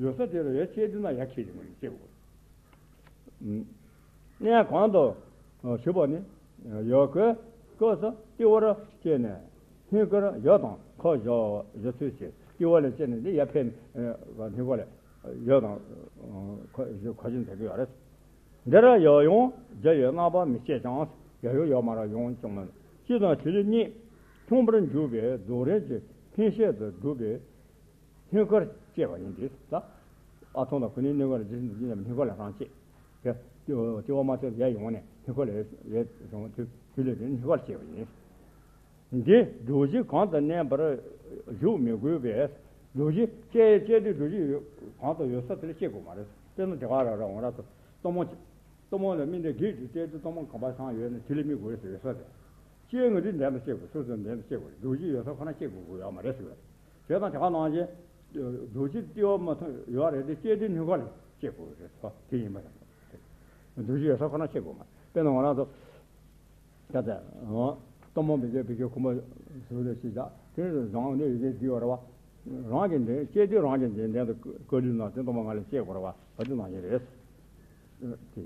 ཡོད་ས་དེ་ལ་ཡོད་སྐྱེ་དུས་ན་ཡ་ཁྱེད་ཀྱི་ངོས་ནས་སྐྱེ་དགོས་རེད། གནས་གང་དུ་ཞུགས་པ་ནི་ཡོད་དགོས། སྐབས་སུ་ཏི་ཡོར་སྐྱེས་ནས་སྣུན་ཁར་ཡོ་དང་ཁ་བཞག་བཞག་ཚུལ་གྱིས་ཏི་ཡོ་ལས་སྐྱེས་ནས་འདི་ཡར་ཕེབས་ནས་སྣུན་ཁ་ལ་ཡོ་དང་ཁ་ཁ་ཆེན་མཛད་ཀྱི་ཡོད་རེད། འདིར་ཡབ་ཡུམ་རྒྱུ་ཡི་རྣམ་པ་མི་སྐྱེ་ཀྱང་། ཡབ་ཡུམ་ཡོད་མ་རེད། ཡུམ་ཅང་མ་རེད། སྤྱི་དང་ཐིག་ལེ་གཉིས་མཚུངས་པར་འཇུག་པའི་རྫོགས་རིམ་གྱི་འཕེན་བྱེད་དུ་གྲུབ་པའི་སྣུན་ཁར་སྐྱེས་པ་ཡིན་ཏེ། ད་ཨ་ཐུང་དང་ཁོ་ནའི་སྣུན་ཁ་ལ་རྗེ་བཙུན་རྡོ་རྗེ་རྣལ་འབྱོར་སྣུན་ཁ་ལ་རང་སྐྱེས། དེ་སྐྱེ་བ་མ་ཐོབ་ཡར་ཡོང་ནས་སྣུན་ཁ་ལ་ཡར་ཡོང་དུས་དེ་ལས་དེ་སྣུན་ཁ་ལ་སྐྱེས་པ་ཡིན། འདི་སྒྲུབ་གཞི་གང་དུ་གནས་པར་བཞུགས་མི་དགོས་པས། སྒྲུབ་གཞི་སྐྱེ་སྐྱེ་དུས་སྒྲུབ་གཞི་གང་དུ་ཡོད་ས་དེ་ལ་སྐྱེ་དགོས་མ་རེད། དཔེར་ན་དེ་ག་ར་ར་འོང་ར་ཚོ་གཏུམ་མོ་གཏུམ་མོ་ལ་སྨིན་གྲོལ་བགེགས་ཀྱི་སྐྱེ་དུས་གཏུམ་མོ་གང་པ་སང་ཡོད་ན་དེ་ལ་སྨིན་དགོས་ཟེར་ཡོད་ས་དེ། སྐྱེ་དངོས་དེ་འདྲ་མི་སྐྱེ་དགོས། སོ་སོ་འདྲ་མི་སྐྱེ་དགོས། སྒྲུབ་གཞི་ཡོད་ས་ཁོ་ན་སྐྱེ་དགོས་དགོས་ཡོད་མ་རེད་ཟེར་བ་རེད། བྱས་ཙང་དེ་ག་ནང་བཞིན་སྒྲུབ་གཞི་ཏི་ཡོ་མ་ཐོན་ཡོད་རེད་དེ་སྐྱེ་དུས་སྣུན་ཁ་ལ་སྐྱེ་དགོས་རེད་ཚོ་དེ་ཡིན་པ་རེད། སྒྲུབ་གཞི་ཡོད་ས་ཁོ་ན་སྐྱེ་དགོས་མ་རེད། དཔེར་ན་ང་རང་ཚོ། ད་ལྟ། གཏུམ་མོ་བི་ཀའི་བི་ཀའི་ཁུ་མོ་ཟུར་ལ་ཞིག་བཞག་དེ་རང་ནས་ཡི་གེ་བྲིས་པ་རེད་བ། རང་གི་འདྲེན་སྐྱེ་དུས་རང་གི་འདྲེན་འདྲེན་དུ་བཀའ་ལུང་ནང་དེ་གཏུམ་མོ་ང་ལ་སྐྱེ་དགོས་རེད་བ། བ་དེ་ནང་བཞིན་རེད། དེ་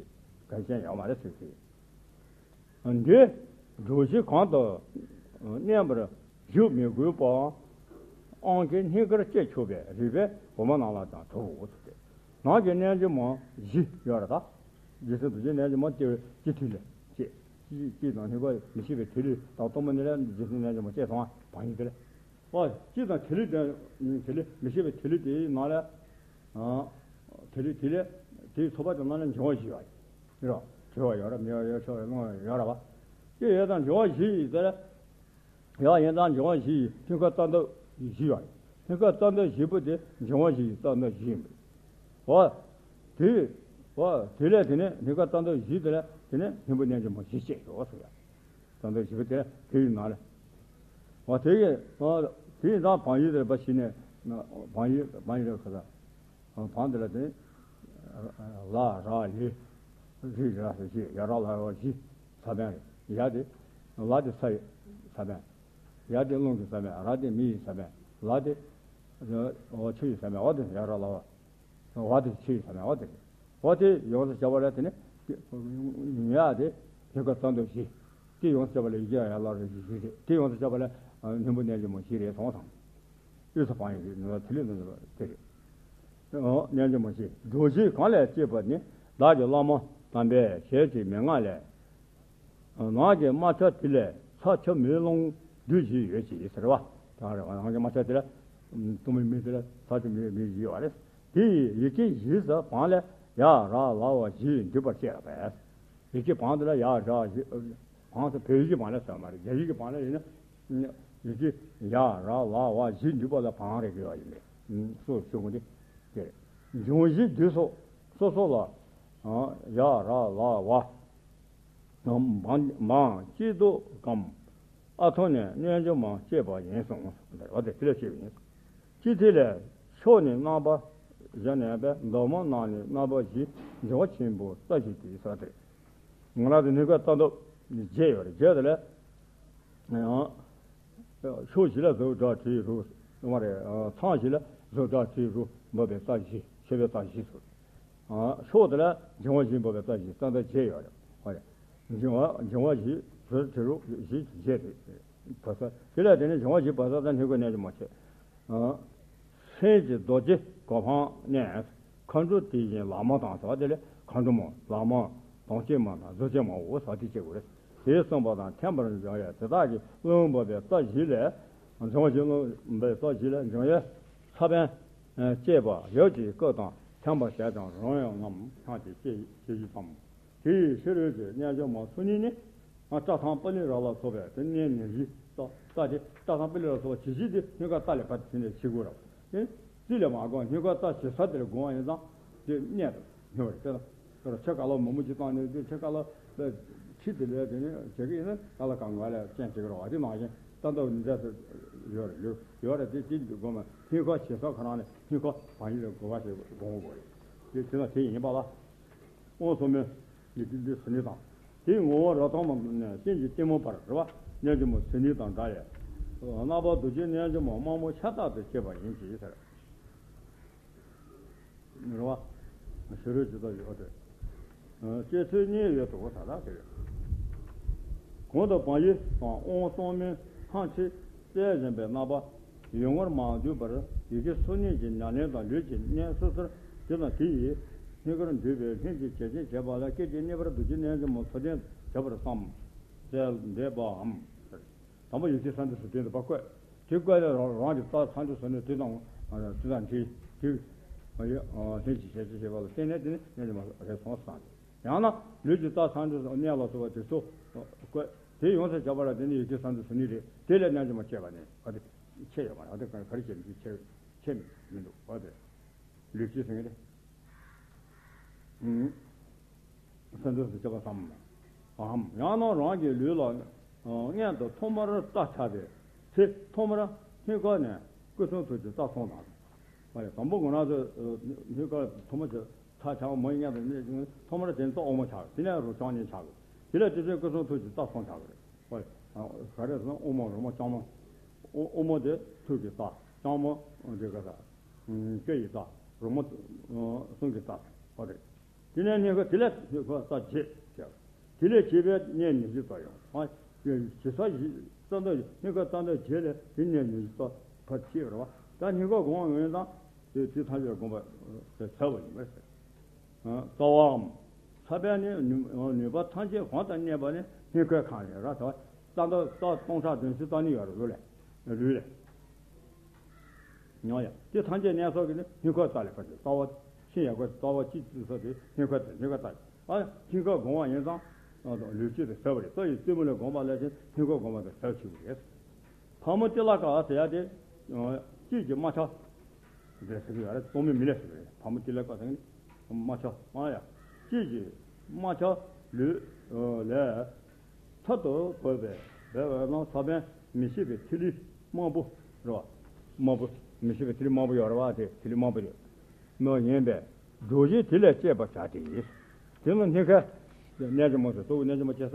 གལ་ཆེན་ཡོད་མ་རེད་ཟེར་གྱི། འདི་སྒྲུབ་གཞི་གང་དུ་གནས་པར་བཞུགས་མི་དགོས་པའང་། ཨང་ཀི་སྣུན་ཁར་སྐྱེ་ཆོག་པའི་རིགས་པས་གོང་མ་རྣམས་ལ་ཀྱང་གྲུབ་བོ་ཟེར་ཏེ། ནང་གི་རྣལ་འབྱོར་མ་བཞི་ཡོད་རེད་ད། རྗེ་བཙུན་རྡོ་རྗེ་རྣལ་འབྱོར་མ་སྐྱེ་བའི་སྤྱི་ཐིག་ལེ་སྐྱེ། སྤྱི་སྤྱི་དང་སྣུན་ཁ་མི་ཤེས་པའི་ཐིག་ལེ་དང་གཏུམ་མོ་ནི་ལས་རྗེ་བཙུན་རྣལ་འབྱོར་མ་སྐྱེས་སོང་བ་བང་ཡིན་དེ་ལས། ཨོ་སྤྱི་དང་ཐིག་ལེ་དེ་ཐིག་ལེ་མི་ཤེས་པའི་ཐིག་ལེ་དེའི་ནང་ལ། ཨ། ཐིག་ལེ་ཐིག་ལེ་དེའི་ཚོགས་པ་དེ་ནང་ལ་འབྱུང་བ་བཞི་ཡོད་རེད། དྲི་བ་ཡོད་ར་མེད་པ་ཡོད་ཆོག་རེད་སློང་བ་ཡོད་ར་བ། དེ་ཡོད་དང་འབྱུང་བ་བཞི་ཡིན་ཟེར། ཡང་ཡིན་དང་འབྱུང་བ་བཞི་ཡི་སྣུན་ཁ་རྩ་འདབ་བཞི་ཡོད་རེད། སྣུན་ཁ་རྩ་འདབ་བཞི་པོ་དེ་འབྱུང་བ་བཞི་ཡི་རྩ་འདབ་བཞི་ཡིན་པ་རེད། འོ། དེ། འོ། དེ་ལས་དེ་ནས་སྣུན་ཁ་རྩ་འདབ་བཞི་དེ་ལས་དེ་ནས་སྣུན་པོ་རྣལ་འབྱོར་མ་བཞི་སྐྱེས་ཡོད་ཟེར་ཡ། རྩ་འདབ་བཞི་པོ་དེ་དེ་ཡི་ནང་ལ། འོ་དེ་ཡི། འོ། དེ་ཡི་ནང་བང་ཡིག་དེ་ལ་བ་ཤི་ནས། བང་ཡིག་བང་ཡིག་རེད་ཁ་ས། བང་དེ་ལ་དེ། ལ་ར་ལི། རི་ར་ས་བཞི་ཡ་ར་ལ་བ་བཞི། ས་བོན་རེད། ཡ་དེ། ལ་དེ་ས་ཡི་ས་བོན། ཡ་དེ་རླུང་གི་ས་བོན། ར་དེ་མེ་ཡི་ས་བོན། ལ་དེ། འོ་ཆུ་ཡི་ས་བོན། འོ་དེ་ཡ་ར་ལ་བ། བ་དེ་ཆུ་ཡི་ས་བོན། འོ་དེ་རེད། འོ་དེ་ཡོངས་སུ་བྱ་བ་ལ་དེ་ནི། ཡ་དེ། སྣུན་ཁ་རྩ་འདབ་བཞི། དེ་ཡོངས་སུ་བྱ་བ་ལ་ཡི་གེ་ཡ་ལ་ར་བཞི་རེད། དེ་ཡོངས་སུ་བྱ་བ་ལ་སྣུན་པོ་རྣལ་འབྱོར་མ་བཞི་རེད་སོང་ཙང་། དབུས་སུ་བང་ཡིག་རེད། ནང་ལ་ཐིག་ལེ་ནང་ལ་དེ་རེད། ཨོ། རྣལ་འབྱོར་མ་བཞི། སྒྲུབ་གཞི་གང་ལས་སྐྱེས་པ་ནི་བདག་གི་བླ་མ་དམ་པའི་ཞལ་གྱི་མན་ངག་ལས། ནང་གི་རྨ་བྱ་དེ་ལས་ས་ཆུ་མེ་རླུང་རྡུལ་བཞི་ཡོད་ཅེས་ཟེར་བ། ད་རེད་བ། ནང་གི་རྨ་བྱ་དེ་ལ་གཏུམ་མོའི་མེ་དེ་ལ་ས་ཆུ་མེ་མེ་བཞི་ཡོད་རེད། དེ་ཡི་ཡི་གེ་བཞི་ཟེར་བང་ལས་ཡ་ར་ལ་བ་བཞི་འདུས་པར་བཤད་པས། ཡི་གེ་བང་དེ་ལ་ཡ་ར་བཞི། བང་དེ་བོད་ཡིག་གི་བང་ལ་ཟེར་བ་མ་རེད། རྒྱ་ཡིག་གི་བང་ལ་ཡིན་ན། ཡི་གེ་ཡ་ར་ལ་བ་བཞི་འདུས་པ་ལ་བང་རེད་ཟེར་བ་ཡིན་པས། སོ་སོ་གོ་དེ། དེ་རེད། འབྱུང་བཞི་འདུས་སོ། སོ་སོ་ལ། ཡ་ར་ལ་བ། འབངས་འབངས་སྐྱིད་སྡུག་གམ། ཨ་ཐུང་ནས་རྣལ་འབྱོར་མ་སྐྱེས་པ་ཡིན་གསུངས། འོ་དེ་དེ་ལ་བཤད་པ་ཡིན། སྤྱི་དེ་ལས་ཕྱོགས་ནས་རྣམ་པ་བཞི་ནས་པས། འདབ་མ་རྣམས་ནི་རྣམ་པ་བཞི། འབྱུང་བ་ཆེན་པོ་རྩ་བཞི་སྟེ་ཟེར་བ་དེ། ང་རང་ཚོ་སྣུན་ཁ་རྩ་འདབ་བརྒྱད་ཡོད་རེད། བརྒྱད་དེ་ལས། ཕྱོགས་བཞི་ལ་གཟུགས་སྒྲ་དྲི་རོ། ཡོང་བ་རེད། མཚམས་བཞི་ལ་གཟུགས་སྒྲ་དྲི་རོ་འབབ་པའི་རྩ་བཞི། མཆོད་པའི་རྩ་བཞི་ཟེར། ཕྱོགས་དེ་ལ་འབྱུང་བ་བཞི་འབབ་པའི་རྩ་བཞི། རྩ་འདབ་བརྒྱད་ཡོད་རེད། འབྱུང་བ་འབྱུང་བ་བཞི་གཟུགས་དྲི་རོ་བཞི་བརྒྱད་དེ། བ་ས་དེ་ལས་དེ་ནས་འབྱུང་བ་བཞི་བ་ས་དང་སྣུན་ཁ་རྣལ་འབྱོར་མ་བྱས། སེམས་ཀྱི་རྡོ་རྗེ་གོ་འཕང་གནས། མཁའ་འགྲོ་དེ་བཞིན་ལག་མ་དང་ཟེར་བ་དེ་ལས་མཁའ་འགྲོ་མ་ལག་མ་དང་ཅན་མ་དང་གཟུགས་ཅན་མའོ་ཟེར་བ་དེ་བྱེད་དགོས་རེད། དེས་གསུངས་པ་དང་མཐུན་པར་འབྱུང་བས་དེ་དག་གི་རླུང་འབབ་པའི་རྩ་བཞི་ལས། འབྱུང་བ་བཞི་རླུང་འབབ་པའི་རྩ་བཞི་ལས་འབྱུང་བའི་ས་བོན་སྐྱེས་པ་ཡབ་ཀྱི་སྐུ་དང་ འཁྱམས་པ་བྱས་ཀྱང་རང་ཡང་ངམ་འཁྱམས་ཏེ་སྐྱེ་སྐྱེ་གཞི་ཙམ། དེ་ཡི་ཕྱི་རོལ་གྱི་རྣལ་འབྱོར་མ་ཚོགས་གཉིས་ནི། ཨ། བཀྲག་མདངས་པི་ལི་ར་ལ་སོགས་པའི་དེ་གནས་ནི་བཞི་ལྟ་ལྟ་སྟེ། བཀྲག་མདངས་པི་ལི་ར་ལ་སོགས་པ་ཇི་སྲིད་དེ་སྙིང་ག་རྟ་ལས་ཕར་དེ་ནས་ཕྱི་དགོས་ར། དེ་རྩིས་ལས་མ་འགོངས་སྙིང་ག་རྟ་ཇི་སྲིད་དེར་དགོངས་པ་ཡིན་ཙང་དེ་གནས་དུ་སྙོམས་རེ་སྟེ། དེ་ལ་ཕྱི་ཁ་ལོ་མང་པོ་ཅིག་བཏང་ནས་དེ་ཕྱི་ཁ་ལོ་ཁྲི་དེ་ལས་དེ་ནས་བྱེད་ཀྱི་ཡིན་ན་ད་ལ་གང་ག་ལ་སྤྱན་ཅིག་ར་བ་དེ་ནང་བཞིན་ད་ལྟ་འདི་འདྲ་ཡོད་རེད། ཡོད་རེད། དེ་དེ་དགོངས་པ་སྙིང་ག་ཇི་སྲིད་ཁོ་རང་ནས་སྙིང་ག་བག་ཡོད་དགོས་པ་ཞིག་དགོངས་དགོས་རེད། དེ་དེ་ལ་དེ་ཡིན་པ་ལ། དབང་སོང་མོད་ཡིད་ཀྱི་འདི་ཟུར་ནི་དང་། དེའི་ངོ་བོ་རབ་དྭངས་མ་ནས་སྤྱན་གྱི་ལྟད་མོ་བར་རེད་བ། རྣལ་འབྱོར་མ་ཟུར་ནི་དང་འདྲ་ཡང་། རྣམ་པ་རྡོ་རྗེ་རྣལ་འབྱོར་མ་དམར་མོ་ཤ་སྟག་ཏུ་སྐྱེས་པ་ཡིན་གྱི་ཟེར། རེད་བ། ཕྱི་རོལ་གྱི་རྟགས་ཡོད་དེ། སྐྱེ་ཚུལ་གཉིས་ཡོད་དོ་ད་ལྟ་དེ་རེད། གོང་དུ་བག་ཡོད་དང་དབང་སོང་མོའི་ཧང་ཆེ་གསལ་བཞིན་པའི་རྣམ་པ། ཡུལ་ངོར་མ་འདུས་པར་ཡི་གེ་སོ་གཉིས་ཀྱི་ཉམས་ལེན་དང་ལུས་ཀྱི་གནས་སོ་སོར་དེ་དང་དེ་ཡི་སྙིང་གར་འདུས་པའི་ལྷན་ཅིག་བྱེད་ཅིང་བྱེད་པ་ལ་སྐད་ཅིག་གཉིས་པར་རྡོ་རྗེ་རྣལ་འབྱོར་མ་ཚོགས་ལྡན་བྱ་བར་བསམ། གསལ་འདེབས་པའམ། དང་པོ་ཡི་གེ་སོ་གཉིས་སུ་དོན་དུ་པ་བཀོད། དེ་བཀོད་ནས་རང་རང་གི་རྩ་ཚང་དུ་སོ་ནས་དེ་དང་དེ་དང་དེ་དེ་ལྷན་ཅིག་བྱེད་ཅིང་བྱེད་པ་ལ་བརྟེན་ནས་དེ་ནི་རྣལ་འབྱོར་མ་རེད་སོང་བསམ། ཡང་ན་ལུས་ཀྱི་རྩ་ཚང་དུ་གནས་ལ་སོགས་པ་དེ་ཚོ་བཀོད། དེ་ཡོངས་སུ་བྱས་པ་ལ་དེ་ནི་ཡི་གེ་སོ་གཉིས་སུ་དོན་དུ་དེ་ལས་རྣལ་འབྱོར་མ་སྐྱེས་པ་ནི་ཨ་དེ་ཁྱད་ཡོད་མ་རེད། ཨ་དེ་ག་རེ་བྱས་ནས་ཁྱད་ཁྱད་མི་འདུག་ཨ་དེ་ལུས་ཀྱི་སེང་གེ་དེ། སེམས་ཙམ་དུ་སྐྱེ་བ་བསམ། ཨམ། ཡང་ན་རང་གི་ལུས་ལ་སྔོན་དུ་ཐོག་མར་རྟ་ཆགས་པའི་ཚེ་ཐོག་མར་སྙིང་ག་ནས་སྐུ་གསུང་ཐུགས་ཀྱི་རྟ་ཚོགས་དང་། མ་རེད། དང་པོ་ང་རང་ཚོ་སྙིང་ག་ཐོག་མར་རྟ་ཆགས་མ་ཡིན་སྔོན་དུ་ནས་ཐོག་མར་དེ་ནི་རྟ་དབང་མོ་ཆགས། དེ་ནས་རུ་ཆང་གཉིས་ཆགས། དེ་ལས་དེ་ཚེ་སྐུ་གསུང་ཐུགས་ཀྱི་རྟ་ཚོགས་ཆགས་པ་རེད། ཧོ། ག་རེ་ཟེར་ན་དབང་མོ་རོལ་མོ་རྐྱང་མོ། དབང་དབང་མོ་དེ་ཐུགས་ཀྱི་རྟ། རྐྱང་མོ་དེ་ག་ས། སྐེ་ཡི་རྟ། རོལ་མོ་གསུང་གི་རྟ། ཧོ་རེད། དེ་ནས་སྙིང་ག་དེ་ལས་སྙིང་ག་རྟ་བརྒྱད་བྱས། དེ་ལས་བྱེད་པའི་གནས་ཉི་ཤུ་རྩ་ཡང་། ཨ། ཇི་སྲིད་བཞི་རྩ་འདོད་སྙིང་ག་རྩ་འདོད་བརྒྱད་ལས་དེ་གནས་ཉི་ཤུ་རྩ་བར་སྐྱེ་བར་བ། ད་སྙིང་ག་དགོངས་པ་ཡིན་ཙང་དེ་དེ་ཐམས་ཅད་དགོངས་པ་ཟབ་པ་ཡིན་པར་ཟེར། རྩ་བའམ། ས་པཎ་ནི་ནུས་ནུས་པ་ཐམས་ཅད་གང་དུ་གནས་པ་ནི་སྙིང་གའི་ཁམས་ཡིན་ར། ད་རྩ་འདོད་རྩ་སྟོང་ཕྲག་བདུན་ཅུ་རྩ་གཉིས་ཡོད་རེད་ལུས་ལས། ལུས་ལས། ཡང་ཡང་དེ་ཐམས་ཅད་གནས་ས་གི་ནི་སྙིང་ག་རྩ་ལས་ཕར་ཕྱིན་རྩ་བ་ཤིང་ཡག་པ་རྩ་བ་གཅིག་བརྩི་ས་དེ་སྙིང་ག་དེ་སྙིང་ག་རྩ། ཨ། སྙིང་ག་དགོངས་པ་ཡིན་ཙང་། ལུས་སྤྱི་དེ་ཟབ་པ་རེད། རྩ་ཡི་རྩེ་མོ་ལས་དགོངས་པ་ལས་ཀྱང་སྙིང་ག་དགོངས་པ་དེ་ཟབ་ཆེ་བ་རེད། ཕག་མོ་ཏི་ལ་ཀ་ཟེར་ཡ་དེ། དཔྱིད་ཀྱི་རྨ་བྱ། དེ་ཟེར་གྱི་ཡོད་རེད། གཏོང་མི་མི་ལས་ཟེར་གྱི་རེད། ཕག་མོ་ཏི་ལ་ཀ་ཟེར་གྱི་རྨ་བྱ་མ་ཡ། དཔྱིད་ཀྱི་རྨ་བྱ་ལུས་ལས་ཐར་དུ་དགོས་པའི་འབད་བ་ན་ས་པཎ་མི་ཤེས་པའི་ཐིག་ལེ་དམར་པོ་རེད་བ། དམར་པོ། མི་ཤེས་པའི་ཐིག་ལེ་དམར་པོ་ཡོད་རེད་བ། དེ་ཐིག་ལེ་དམར་པོ་རེད། མ་ཡིན་པས་རྡོ་རྗེ་དེ་ལས་སྐྱེས་པར་བྱ་སྟེ། དེ་ནི་སྙིང་ག་རྣལ་འབྱོར་མ་ཟེར་གཙོ་བོ་རྣལ་འབྱོར་མ་སྐྱེ་ས་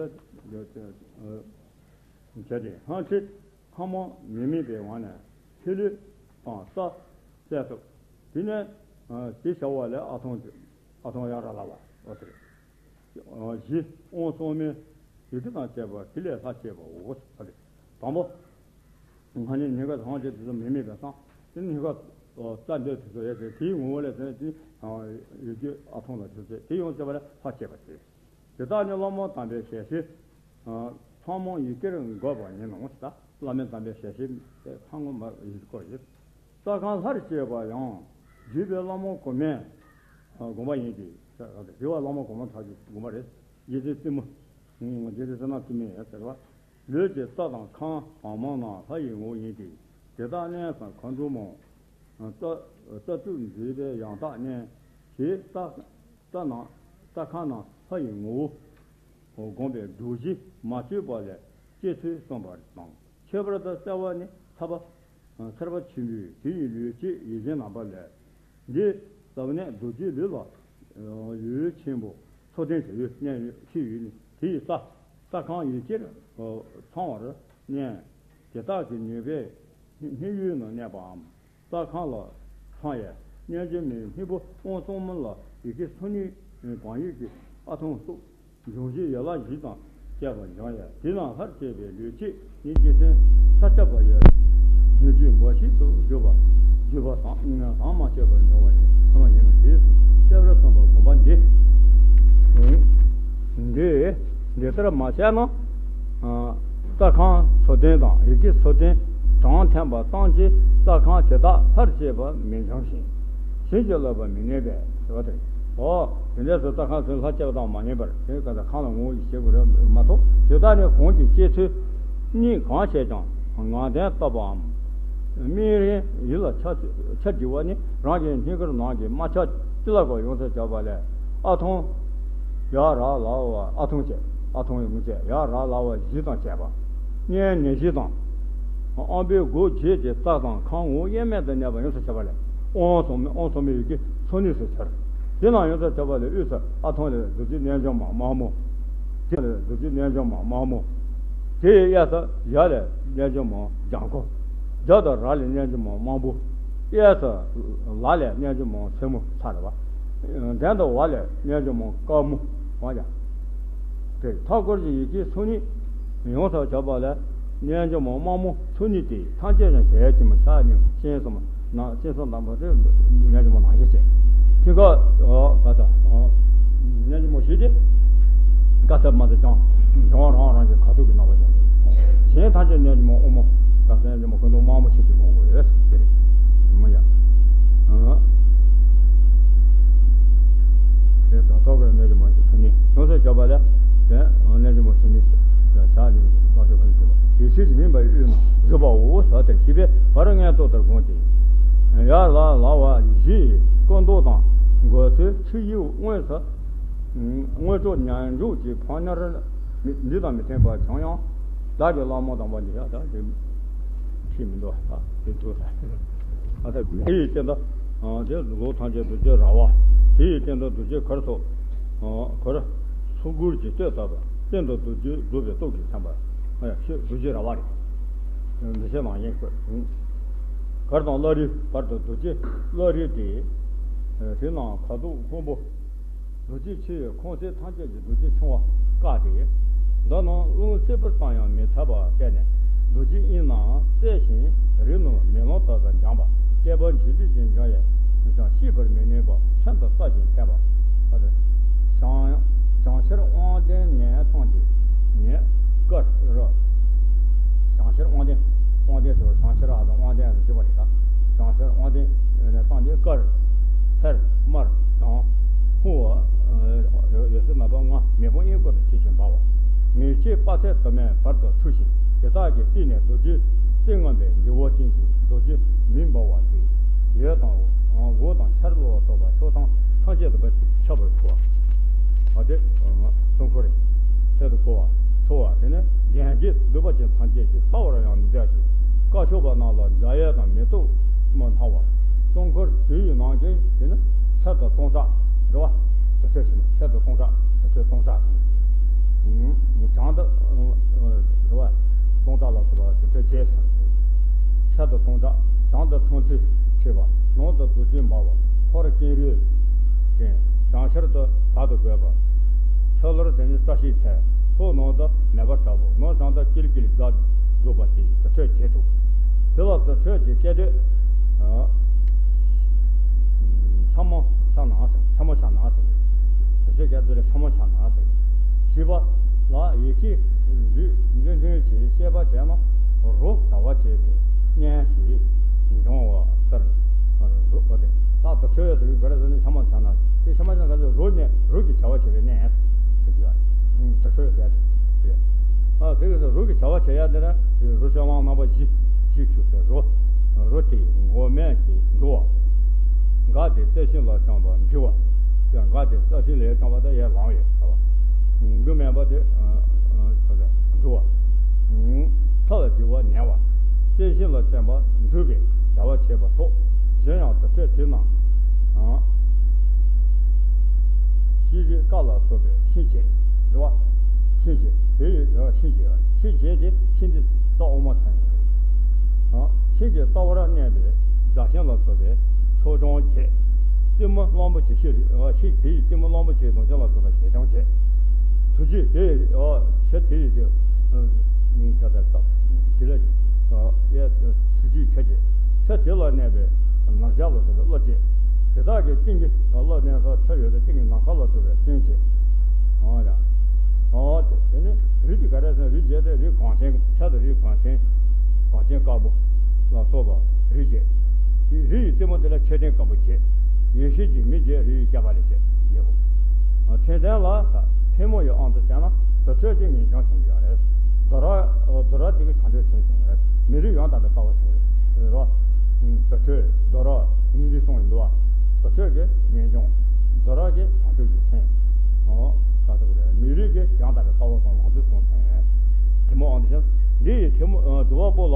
བྱ་སྟེ། ཧང་ཁྲིད། ལྷ་མོ་མི་དམིགས་པའི་ངང་ནས་ཐིག་ལེ་དང་རྩ་གསལ་ཐུབ། དེ་ནས་དེ་བྱ་བ་ལས་ཨ་ཐང་ཨ་ཐང་ཡ་ར་ལ་བ་འོ་དེ་རེད། བཞི། དབང་སོང་མོའི་ཡི་གེ་དང་བཅས་པ་དེ་ལས་ལྷར་བཅས་པའོ། དང་པོ། ང་ནི་སྙིང་ག་ཐང་ཅན་དེ་ཚོ་མི་དམིགས་པའི་སང་དེ་སྙིང་ག་རྩ་འདོད་དེ་ཚོ་ཡོད་དེ་དེའི་ངོ་བོ་ལས་དེ་དེ་ཡི་གེ་ཨ་ཐང་ལ་ཐུག་ཚེ་དེ་ཡོངས་བཅས་པ་ལས་ལྷར་བཅས་པ་དེ། དེ་དག་ནི་བླ་མ་དམ་པའི་ཞལ་ཤེས། ཚང་མང་ཡི་གེར་འགོད་པ་ཡིན་ནོ། ད་བླ་མའི་དམ་པའི་ཞལ་ཤེས་ཚང་མ་མ་ཡིག་སྐོར་ཡོད། རྩ་ཁང་ལྷར་བཅས་པ་ཡང་བརྒྱུད་པའི་བླ་མ་གོང་མའི་དགོངས་པ་ཡིན་ཏེ། རྒྱུད་པ་བླ་མ་གོང་མ་ཐག་གི་དགོངས་པ་རེད། རྗེ་བཙུན་བཙུན་མོ། རྗེ་བཙུན་བཙུན་མ་བཙུན་མའི་ཟེར་བ། ལུས་ཀྱི་རྩ་དང་ཁམས་བར་མ་རྣམས་ལྷ་ཡི་ངོ་བོ་ཡིན་ཏེ། དེ་དག་གནས་སམ་མཁའ་འགྲོ་མ། རྩ་རྩ་བྲུས་མཛད་པའི་ཡང་དག་གནས། ཞེས་རྩ་རྩ་རྣམས་རྩ་ཁམས་རྣམས་ལྷ་ཡི་ངོ་བོ། དགོངས་པའི་རྡོ་རྗེ་མ་བཅོས་པ་ལས་སྐྱེ་ཚུལ་གསུངས་པ་དང་། ཁྱད་པར་དུ་གསལ་བ་ནི་ཐར་པ། ཐར་པ་ཆེན་པོའི་དེ་ཡི་ལུས་ཀྱི་ཡིད་བཞིན་རྣམ་པ་ལས། འདི་ཟབ་གནས་རྡོ་རྗེ་ལུས་ལ་འོད་ཆེན་པོ་ཚོགས་ལྡན་དུ་གནས་ཡོད་ཅེས་ཡོད་ནི་དེ་ཡི་རྩ་རྩ་ཁམས་ཡུལ་ཕྱིར་ཚང་བར་གནས། དེ་དག་གི་ནུས་པས་སྙིང་ཡུལ་ན་གནས་པའམ། རྩ་ཁམས་ལ་ཚང་ཡས་རྣལ་འབྱོར་མའི་སྙིང་པོ་དབང་སོང་མོ་ལ་ཡི་གེ་སོ་གཉིས་བག་ཡོད་ཀྱི་ཨ་ཐང་སོགས་འབྱུང་བཞི་ཡན་ལག་བཞི་དང་བཅས་པ་འབྱུང་ཡས། དེ་རྣམས་ལྷར་བཅས་པའི་ལུས་ཕྱེད་ཉིད་ཀྱི་སེམས་ས་སྐྱ་པ་ཡོད། ཉེར་སྤྱོད་འབའ་ཞིག་ཏུ་གྱུར་པ་གྱུར་པ་དང་ཟང་མ་ཆད་པར་འབྱུང་བ་ཡིན་ཚང་མ་ཡིན་ཞེས་སུ་བསྟན་པར་གསུངས་པ་དགོངས་པ་འདི། འདི་འདི་ལྟར་མ་བྱས་ན། རྩ་ཁམས་སོ་བདུན་དང་ཡི་གེ་སོ་བདུན་གྲངས་འཐེན་པ་ཙམ་གྱིས་རྩ་ཁམས་དེ་དག་ལྷར་བཅས་པ་མི་འབྱུང་ཞིང་། བྱིན་གྱིས་བརླབས་པ་མི་ནུས་པས་ཟེར་བ་དེ་རེད། འོ། དེ་འདྲའི་བཟོ་ལྟ་ཁང་ཚོའི་ལྷ་བསྐྱེད་པ་དང་མ་ཉན་པར་དེ་ག་ད་ཁང་ལ་ངོ་བོ་ཡིས་བྱེད་དགོས་རེད་མ་གཏོགས། དེ་དག་ནི་གོང་གི་བསྐྱེད་ཚུལ་གཉིས་གང་བྱས་ཀྱང་ངག་འདོན་བཏབ་པའམ། སྨིན་རིམ་ཡིད་ལ་ཆ་ཆ་བསྒྱུར་བ་ནི་རང་གི་སྙིང་གར་ནང་གི་རྨ་ཆུ་ཏི་ལ་ཀོ་ཡོངས་སུ་གྱུར་པ་ལས། ཨ་ཐུང་། ཡ་ར་ལ་བ་ཨ་ཐུང་བཅས། ཨ་ཐུང་ཡོངས་བཅས་ཡ་ར་ལ་བ་བཞི་དང་བཅས་པ། སྙན་ནས་བཞི་དང་། ཨམ་པའི་སྒོ་བརྒྱད་ཀྱི་རྩ་དང་ཁམས་ངོ་བོ་དབྱེར་མེད་དུ་གནས་པ་ཡོངས་སུ་གྱུར་པ་ལས། དབང་ཟུང་མའི་དབང་ཟུང་མའི་ཡི་གེ་ཚོགས་གཉིས་སུ་གྱུར། དེ་རྣམས་ཡོངས་སུ་གྱུར་པ་ལས་དབུས་སུ་ཨ་ཐུང་ལས་རྡོ་རྗེ་རྣལ་འབྱོར་མ་དམར་མོ། དེ་ལས་རྡོ་རྗེ་རྣལ་འབྱོར་མ་དམར་མོ། དེའི་གཡས་སུ་ཡ་ལས་རྣལ་འབྱོར་མ་ལྗང་ཁུ། རྒྱབ་ཏུ་ར་ལས་རྣལ་འབྱོར་མ་དམར་པོ། གཡས་སུ་ལ་ལས་རྣལ་འབྱོར་མ་སེར་མོ་ཚ་རེད་བ། འགྲམ་དུ་བ་ལས་རྣལ་འབྱོར་མ་དཀར་མོ། འོ་ཡ། དེ་མཐའ་སྐོར་གྱི་ཡི་གེ་ཚོགས་གཉིས་ཡོངས་སུ་གྱུར་པ་ལས། རྣལ་འབྱོར་མ་དམར་མོ་ཚོགས་གཉིས་ཏེ། ཐམས་ཅད་ཀྱང་ཞལ་གྱིས་མ་ཕྱག་གཉིས་སྤྱན་གསུམ་ནང་སྤྱན་གསུམ་དང་པོ་དེ་རྣལ་འབྱོར་མ་ནང་བཞིན་བྱས། ཐིག་ག་ག་ད་རྣལ་འབྱོར་མ་བཞི་སྟེ། དཀར་ཟབ་དམར་ཟབ་ལྗང་ལྗང་རང་རང་གི་ཁ་དོག་གི་རྣམ་པ་ཅན། གཞན་ཐམས་ཅད་རྣལ་འབྱོར་མ་དབུ་མ། དཀར་ཟབ་རྣལ་འབྱོར་མ་སྐུ་མདོག་དམར་མོ་ཞེས་བྱ་བ་ཡོད་དེ་རེད། མ་ཡ། དེ་ད་ཐོག་གི་རྣལ་འབྱོར་མ་ཚོགས་གཉིས་ཡོངས་སུ་གྱུར་པ་ལས། དེ་རྣལ་འབྱོར་མ་ཚོགས་གཉིས་ཞག་གཉིས་ཀྱི་བསགས་ཆོག་པ་ཞེས་པ་ཡེ་ཤེས་ཀྱི་མིང་པ་དབུས་ན་བཞུགས་པའོ་ཟེར་ཏེ་ཞེས་པས་བར་སྔོན་ཐོག་ལྟར་དགོངས་ཏེ། ཡ་ལ་ལ་བ་བཞི་ཡི་སྐུ་མདོག་དང་འགོད་ཚུལ་ཕྱི་ཡི་དངོས་སུ། དངོས་གྲུབ་མཉམ་འཇུག་གི་ཕག་ཉར་འདི་དང་མི་མཐུན་པ་བྱུང་ཡང་། བདག་གི་བླ་མ་དམ་པ་འདི་ཡང་ད་དེ་ཤེས་མི་འདུག་ད་དེ་འདུག་ད་ད་དེ་ཡི་སྟེང་དུ་དེ་ལོ་ཐམས་ཅད་རྡོ་རྗེ་ར་བ། དེ་ཡི་སྟེང་དུ་རྡོ་རྗེ་གར་སོགས་གར་སོགས་དགུར་གྱི་བསྟོད་ལྟ་བུ་སྟེང་དུ་རྡོ་རྗེ་འགྲོ་བའི་སྟོབས་ཀྱིས་མཚན་པ། ཡ་ཤེས་རྡོ་རྗེ་ར་བ་རེད། འདི་ཕྱི་ནང་གཉིས་བཀོད། གར་དང་བླ་རི་བར་དུ་རྡོ་རྗེ་བླ་རི་སྟེ། དེ་ནང་ཁ་དོག་སྔོན་པོ། རྡོ་རྗེ་ཆེ་བའི་ཁོང་གསེང་ཐམས་ཅད་ཀྱི་རྡོ་རྗེ་ཆུང་བ་བཀག་སྟེ། མདོར་ན་རླུང་སེར་པོར་བཏང་ཡང་མི་ཐར་པ་བལྟས་ནས་རྡོ་རྗེ་དབྱིངས་ནང་གསལ་ཞིང་རིམ་གྲོ་མེ་ལོང་ལྟ་བུར་འབྱམས་པ་བསྐལ་པ་འཇིག་འཇིག་ཅིང་འབྱུང་ཡང་ཤེས་པར་མི་ནུས་པ་ཤིན་ཏུ་གསལ་ཞིང་མཁས་པ། བྱང་བྱང་ཤར་དབང་ལྡན་ནས་བཏང་སྟེ་ནས་དཀར་རོ། བྱང་ཤར་དབང་ལྡན། དབང་ལྡན་དུ་བྱང་ཤར་ཨ་དང་དབང་ལྡན་ཨ་དང་བརྗོད་པ་རེད་ད། བྱང་ཤར་དབང་ལྡན་ནས་བཏང་སྟེ་དཀར། སེར་དམར་ལྗང་། ཧཱུྃ། འོད་ཟེར་མ་བབས་ལྔ་མེ་དཔུང་དབྱིངས་སྐུ་དང་ཆེ་ཞིང་འབར་བ། ངེས་ཤེས་དཔག་ཚད་དུ་མའི་བར་དུ་འཁྲུལ་ཞིང་དེ་དག་གི་རྩིས་ནས་རྡོ་རྗེ་རྩེ་ལྔ་པའི་འཇུག་པ་ཅན་གྱི་རྡོ་རྗེ་མི་འབར་བ་སྟེ། འོད་དང་འོད་དང་ཤར་ལ་སོགས་པ་ཕྱོགས་མཚམས་ཐམས་ཅད་དུ་ཁྱབ་པར་འཁྲུལ་བ། ཨ་དེ་སྲུང་འཁོར་རེད། ཚད་དུ་འཁོར་བ་འཁྲུལ་བ་དེ་ནི་གཞན་གྱི་འདུས་པ་ཅན་ཐམས་ཅད་ཀྱིས་ལྟ་བར་ཡང་མི་འདོད་ཅིང་བཀའ་ཆོས་པ་རྣམས་ལ་དགྲ་ཡལ་དང་མི་རྟོག་མ་ཐར་བར་སྲུང་འཁོར་དེ་ཡི་ནང་གི་དེ་ནི་ཚད་དུ་སྟོང་ཕྲག་རེད་བ། དེ་ཚོད་ཞིག་ཚད་དུ་སྟོང་ཕྲག་དེ་ཚོད་སྟོང་ཕྲག་དང་། བྱང་དུ་རེད་བ། སྟོང་ཕྲག་ལ་སོགས་པ་དེ་ཚོད་བྱས་ཚར། ཚད་དུ་སྟོང་ཕྲག་བྱང་དུ་ཐུང་ཐུང་ཕྱེད་པ། ལུང་དུ་རྡོ་རྗེ་འབར་བ། ཧོར་ཀེང་རུས་ཅན། བྱང་ཤར་དུ་དར་དུ་བཀོད་པ། ཕྱི་ལོར་དེ་ནི་བཀྲ་ཤིས་ཚལ། ཕྱོགས་ནང་དུ་མེ་འབར་དྲག་པོ། ནང་བྱང་དུ་ཀིལ་ཀིལ་སྒྲ་སྒྲོག་པ་སྟེ་དེ་ཚོད་བྱས་འདུག་དེ་ལ་དེ་ཚོད་ཀྱི་སྐད་དོད། ཤ་མོ་ཤ་ན་ཟེར། ཤ་མོ་ཤ་ན་ཟེར། དེ་ཚོད་སྐད་དོད་ལ་ཤ་མོ་ཤ་ན་ཟེར། བཞི་པ་ལ་ཡི་གེ་རིགས་འདྲ་འདྲ་གྱི་བཤད་པ་བྱས་ན་རོ་བྱ་བ་བྱས་པའི་གནས་ཞེས་འབྱུང་བ་ལྟར། རོ་བ་དེ་ལྟར་དུ་འཕྲོས་ཟེར་གྱི་ག་རེ་ཟེར་ན་ཤ་མ་བྱ་ན་དེ་ཤ་མ་བྱ་ན་ག་ཚོད་རོ་ནས་རོ་གི་བྱ་བ་བྱས་པའི་གནས་ཟེར་གྱི་ཡོད། དུ་འཕྲོས་ཟེར་ཏེ། ཨ་དེ་ག་ཚོད་རོ་གི་བྱ་བ་བྱེད་ཡ་དེ་ན་རོ་བྱ་བ་རྣམ་པ་བཞི་བཞི་ཆུ་ཟེར་རོ། རོ་དེ་མགོ་སྨད་ཀྱི་འགྲོ་བ། འགག་དེ་རྩད་ཤིང་ལ་བཅངས་པ་འགྲིལ་བ། ཡང་འགག་དེ་རྩད་ཤིང་ལ་བཅངས་པ་དང་ཡར་ལངས་ཡོད་ཟེར་བ། རྒྱུ་མེད་པ་དེ་འགྲོ་བ། ཚ་ལ་རྒྱུ་བ་ནན་བ། རྩད་ཤིང་ལ་བཅངས་པ་འདུལ་བའི་བྱ་བ་བྱེད་པ་སོགས་གཞན་ཡང་དུ་འཕྲོས་དེ་རྣམས། ཤེལ་གྱི་ཀ་ལ་སོགས་པའི་ཤེལ་བྱེད་རེད་བ། ཤེལ་བྱེད་དེ་ཡི་ཤེལ་བྱེད་ཤེལ་བྱེད་དེ་ཤེལ་འདི་རྩ་དབུ་མ་ཚང་ཡིན། ཤེལ་གྱི་རྩ་བར་གནས་པའི་རྒྱ་ཤིང་ལ་སོགས་པའི་ཆོས་སྐྱོང་བྱེད། རྩེ་མོ་གླང་པོ་ཆེ་ཤེལ་རེད། ཤེལ་དེ་ཡི་རྩེ་མོ་གླང་པོ་ཆེའི་གདོང་ཅན་ལ་སོགས་པ་ཞལ་སྐྱོང་བྱེད། ཐུགས་རྗེ་དེ་ཡི་ཤེལ་དེ་ཡི་དེ་ཡིན་ཀྱང་དེ་ལ་ཡ་ཐུགས་རྗེའི་ཆ་བྱེད། ཆ་དེ་ལ་གནས་པའི་ནག་ཆ་ལ་སོགས་པའི་བློ་བྱེད། དེ་དག་གི་སྟེང་གི་བློ་གནས་སོགས་ཆ་ཡོད་དེ་སྟེང་གི་ནམ་མཁའ་ལ་སོགས་པའི་སྟོན་བྱེད། ཨོ་ཡ། ཨོ་དེ་དེ་ནི་རི་དེ་ག་རེ་ཟེར་ན་རི་བྱེད་དེ་རི་གངས་ཆེན་ཆ་དང་རི་གངས་ཆེན་གངས་ཆེན་དཀར་པོ་ལ་སོགས་པ་རི་བྱེད། རི་ཡི་རྩེ་མོ་དེ་ལ་མཆོད་རྟེན་དཀར་པོ་བྱེད། ཡེ་ཤེས་ཀྱི་མི་བརྒྱད་རིགས་ཀྱི་སྐྱེས་པ་ལས་བྱེད་ཡོད། མཚན་ལྡན་ལ་ཐལ་མོ་ཡི་དབང་དུ་བྱས་ན་དུར་ཁྲོད་ཀྱི་ངེས་འབྱུང་ཆེན་པོ་ཡོད་རེད། དུར་ར་དུར་ར་དེ་གི་བྱང་ཆུབ་ཆེན་པོ་རེད། མི་རིགས་ཡང་དག་པའི་ལྟ་བ་ཆེན་པོ་རེད། དུར་ཁྲོད་དུར་ར་མི་རིགས་གསུམ་ཡིན་འདུག་བ། དུར་ཁྲོད་ཀྱི་ངེས་འབྱུང་། དུར་ར་གི་བྱང་ཆུབ་ཀྱི་སེམས། ཨོ། ག་ཚོད་རེད། མི་རིགས་ཀྱི་ཡང་དག་པའི་ལྟ་བ་གསུམ་ལམ་འཛིན་གསུམ་ལྡན། ཐལ་མོ་དབང་དུ་བྱས། འདི་ཡི་ཐལ་མོ་ཨ་དུ་བ་པོ་ལ་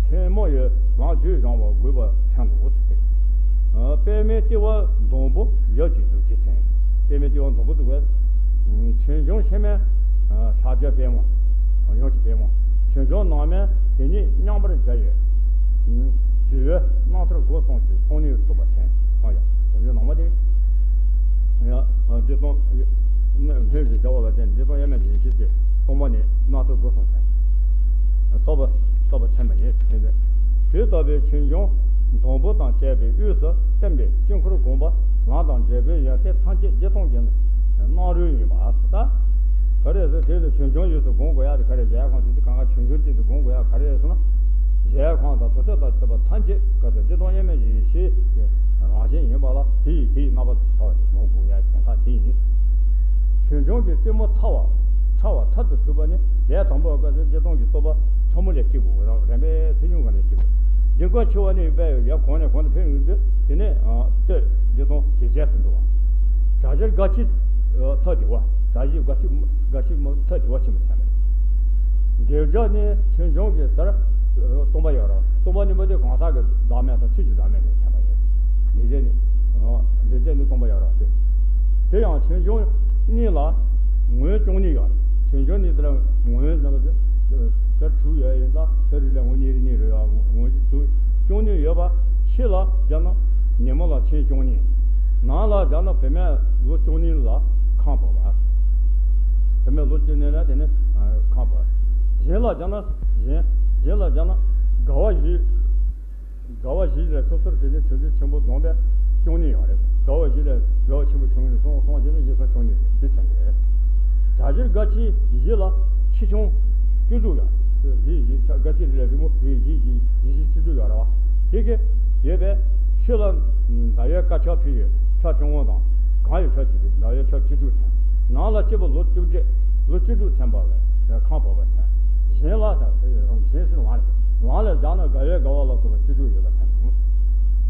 ཐལ་མོ་ཡི་ལམ་བརྒྱུད་བཞེངས་པ་དགོས་པ་ཆེན་པོ་ཟེར། ཨ་པདྨའི་ལྟེ་བ་ཟླུམ་པོ་ཡབ་ཀྱི་རྡོ་རྗེ་མཚན། པདྨའི་ལྟེ་བ་ཟླུམ་པོ་འདུག་པས། ཆོས་འབྱུང་ཕྱི་མའི་ཨ་ཕྱག་རྒྱ་པདྨོ། ཡབ་ཀྱི་པདྨོ། ཆོས་འབྱུང་ནང་མའི་དེ་ཉིད་མཉམ་པར་སྦྱར་ཡོད། ཞི་བའི་རྣམ་ཐར་སྒོ་གསུམ་གྱི་ཚོགས་གཉིས་བསྡུས་པ་མཚན། ཨ་ཡ། ཆོས་འབྱུང་ནང་མ་དེ། ཡ། འདི་དང་། ལྷན་ཅིག་སྦྱར་བ་ལ་བརྟེན་འདི་དང་དབྱེར་མེད་ཀྱི་ཡེ་ཤེས་ཀྱི་སྟོང་པ་ཉིད་རྣམ་ཐར་སྒོ་གསུམ་མཚན། རྟོགས་པ་རྟོགས་པ་མཚན་མ་ཡིན་ཟེར་ཏེ། དེ་ལྟ་བུའི་ཆོས་འབྱུང་ཟླུམ་པོ་དང་བཅས་པའི་དབུས་སུ་བསྟན་པའི་དཀྱིལ་འཁོར་བསྒོམ་པ་ལམ་དང་འབྲས་བུའི་ཡོན་ཏན་ཐམས་ཅད་བརྒྱད་སྟོང་གི་རྣམ་རོལ་ཡིན་པ་ད། ག་རེ་ཟེར་དེ་ནི་ཆོས་འབྱུང་ཡུལ་དུ་སྒོམ་དགོས་ཡ་དེ་ག་རེ་གཞལ་ཡས་ཁང་དེ་དུས་གང་ག་ཆོས་འབྱུང་དེ་དུ་སྒོམ་དགོས་ཡ་ག་རེ་ཟེར་ན། གཞལ་ཡས་ཁང་དང་དུར་ཁྲོད་དང་བཅས་པ་ཐམས་ཅད་ག་ཚོད་བདེ་སྟོང་དབྱེར་མེད་ཀྱི་ཡེ་ཤེས་ཀྱི་རང་བཞིན་ཡིན་པ་ལ་དེ་ཡི་དེ་ཡི་རྣམ་པ་དུ་བྱ་བ་དེ་སྒོམ་དགོས་ཡ་དོན་དག་དེ་ཡིན། ཆོས་འབྱུང་གི་རྩེ་མོ་ཐལ་བ་ཕྲ་བ་མཐར་དུ་གྱུར་པ་ནི་ལས་དང་པོ་སྐབས་སུ་བདེ་སྟོང་གི་རྟོགས་པ་ཕྲ་མོ་ལས་སྐྱེ་དགོས་རང་རིམ་པས་ཚེ་ཉུང་གང་ལས་སྐྱེ་དགོས། འདི་ཀ་འཆི་བ་ནི་ཡོད་པས་ཡབ་གོང་ནས་གོང་དུ་འཕེལ་ཡོང་དུས་དེ་ནས་ལྟོས་བདེ་སྟོང་ཇེ་ཆེར་དུ་འགྲོ་བ། གྲགས་ཆེར་དགའ་ཆེ་ཐ་དད་པ། གྲགས་ཆེ་དགའ་ཆེ་དགའ་ཆེ་མ་ཐ་དད་པ་ཆེན་པོ་ཆགས་ནས། དེ་སྒྲ་ནི་ཆོས་འབྱུང་གི་ཟེར། སྟོང་པ་ཡོད་ར། སྟོང་པ་ཉིད་མ་དེ་གང་ཟག་གི་བདག་མེད་དང་ཆོས་ཀྱི་བདག་མེད་ལས་ཐོན་པ་ཡིན། འདི་ཚེ་ནི། འདི་ཚེ་ནི་སྟོང་པ་ཡོད་ར་སྟེ། དེ་ཡང་ཆོས་འབྱུང་གཉིས་ལ་ངོས་བཅུ་གཉིས་ཡོད་རེད། ཆོས་འབྱུང་གཉིས་དེ་ལ་ངོས་ཟེར་བ་དེ་ཟེར་དྲུག་ཡོད་ཡིན་ད་དེ་རིགས་ལ་ངོས་གཉིས་རེ་གཉིས་རེ་ཡོད་ངོས་བཅུ་བཅུ་གཉིས་ཡོད་པ་ཕྱི་ལ་སྦྱར་ན་ཉིན་མོ་ལ་ཆེན་བཅུ་གཉིས། ནང་ལ་སྦྱར་ན་བུད་མེད་ལོ་བཅུ་གཉིས་ལ་ཁམས་བབས་པ། བུད་མེད་ལོ་བཅུ་གཉིས་ལ་དེ་ནི་ཁམས་བབས། གཞན་ལ་སྦྱར་ན་གཞན་གཞན་ལ་སྦྱར་ན་དགའ་བ་བཞི། དགའ་བ་བཞི་ལས་སོ་སོར་དེ་ནི་ཆོས་འབྱུང་ཆེན་པོ་བསྡོམས་པས་བཅུ་གཉིས་ཡོད་རེད། དགའ་བ་བཞི་ལས་དགའ་བ་ཆེན་པོ་བཅུ་གཉིས་སོང་སོང་བཞི་ནི་བཞི་སོང་བཅུ་གཉིས་རེད་འདི་ཚན་རེད། གྲགས་ཆེར་དགའ་ཆེ་བཞི་ལ་ཆེ་ཆུང་བཅུ་དྲུག་ཡོད། བཞི་བཞི་ཆ་དགའ་ཆེ་རེ་ལ་རི་མོ་བཞི་བཞི་བཞི་བཞི་བཞི་བཅུ་དྲུག་ཡོད་རེད་བ། དེ་གི་ཡོད་པས་ཕྱི་ལ་ཟླ་བའི་དཀར་ཆ་ཕི་ཡོད་ཆ་ཆུང་ངུ་དང་གང་ཡོད་ཆ་གཅིག་གི་ཟླ་བའི་ཆ་བཅུ་དྲུག་ཚན། ནང་ལ་སྐྱེས་པ་ལོ་བཅུ་བརྒྱད་ལོ་བཅུ་དྲུག་ཚན་པ་ལ་ཁམས་བབས་པ་ཚན། གཞན་ལ་ཟེར་གཞན་ཟེར་ལམ་རེད། ལམ་ལ་སྦྱར་ན་དགའ་བའི་དགའ་བ་ལ་སོགས་པ་བཅུ་དྲུག་ཡོད་པ་ཚན།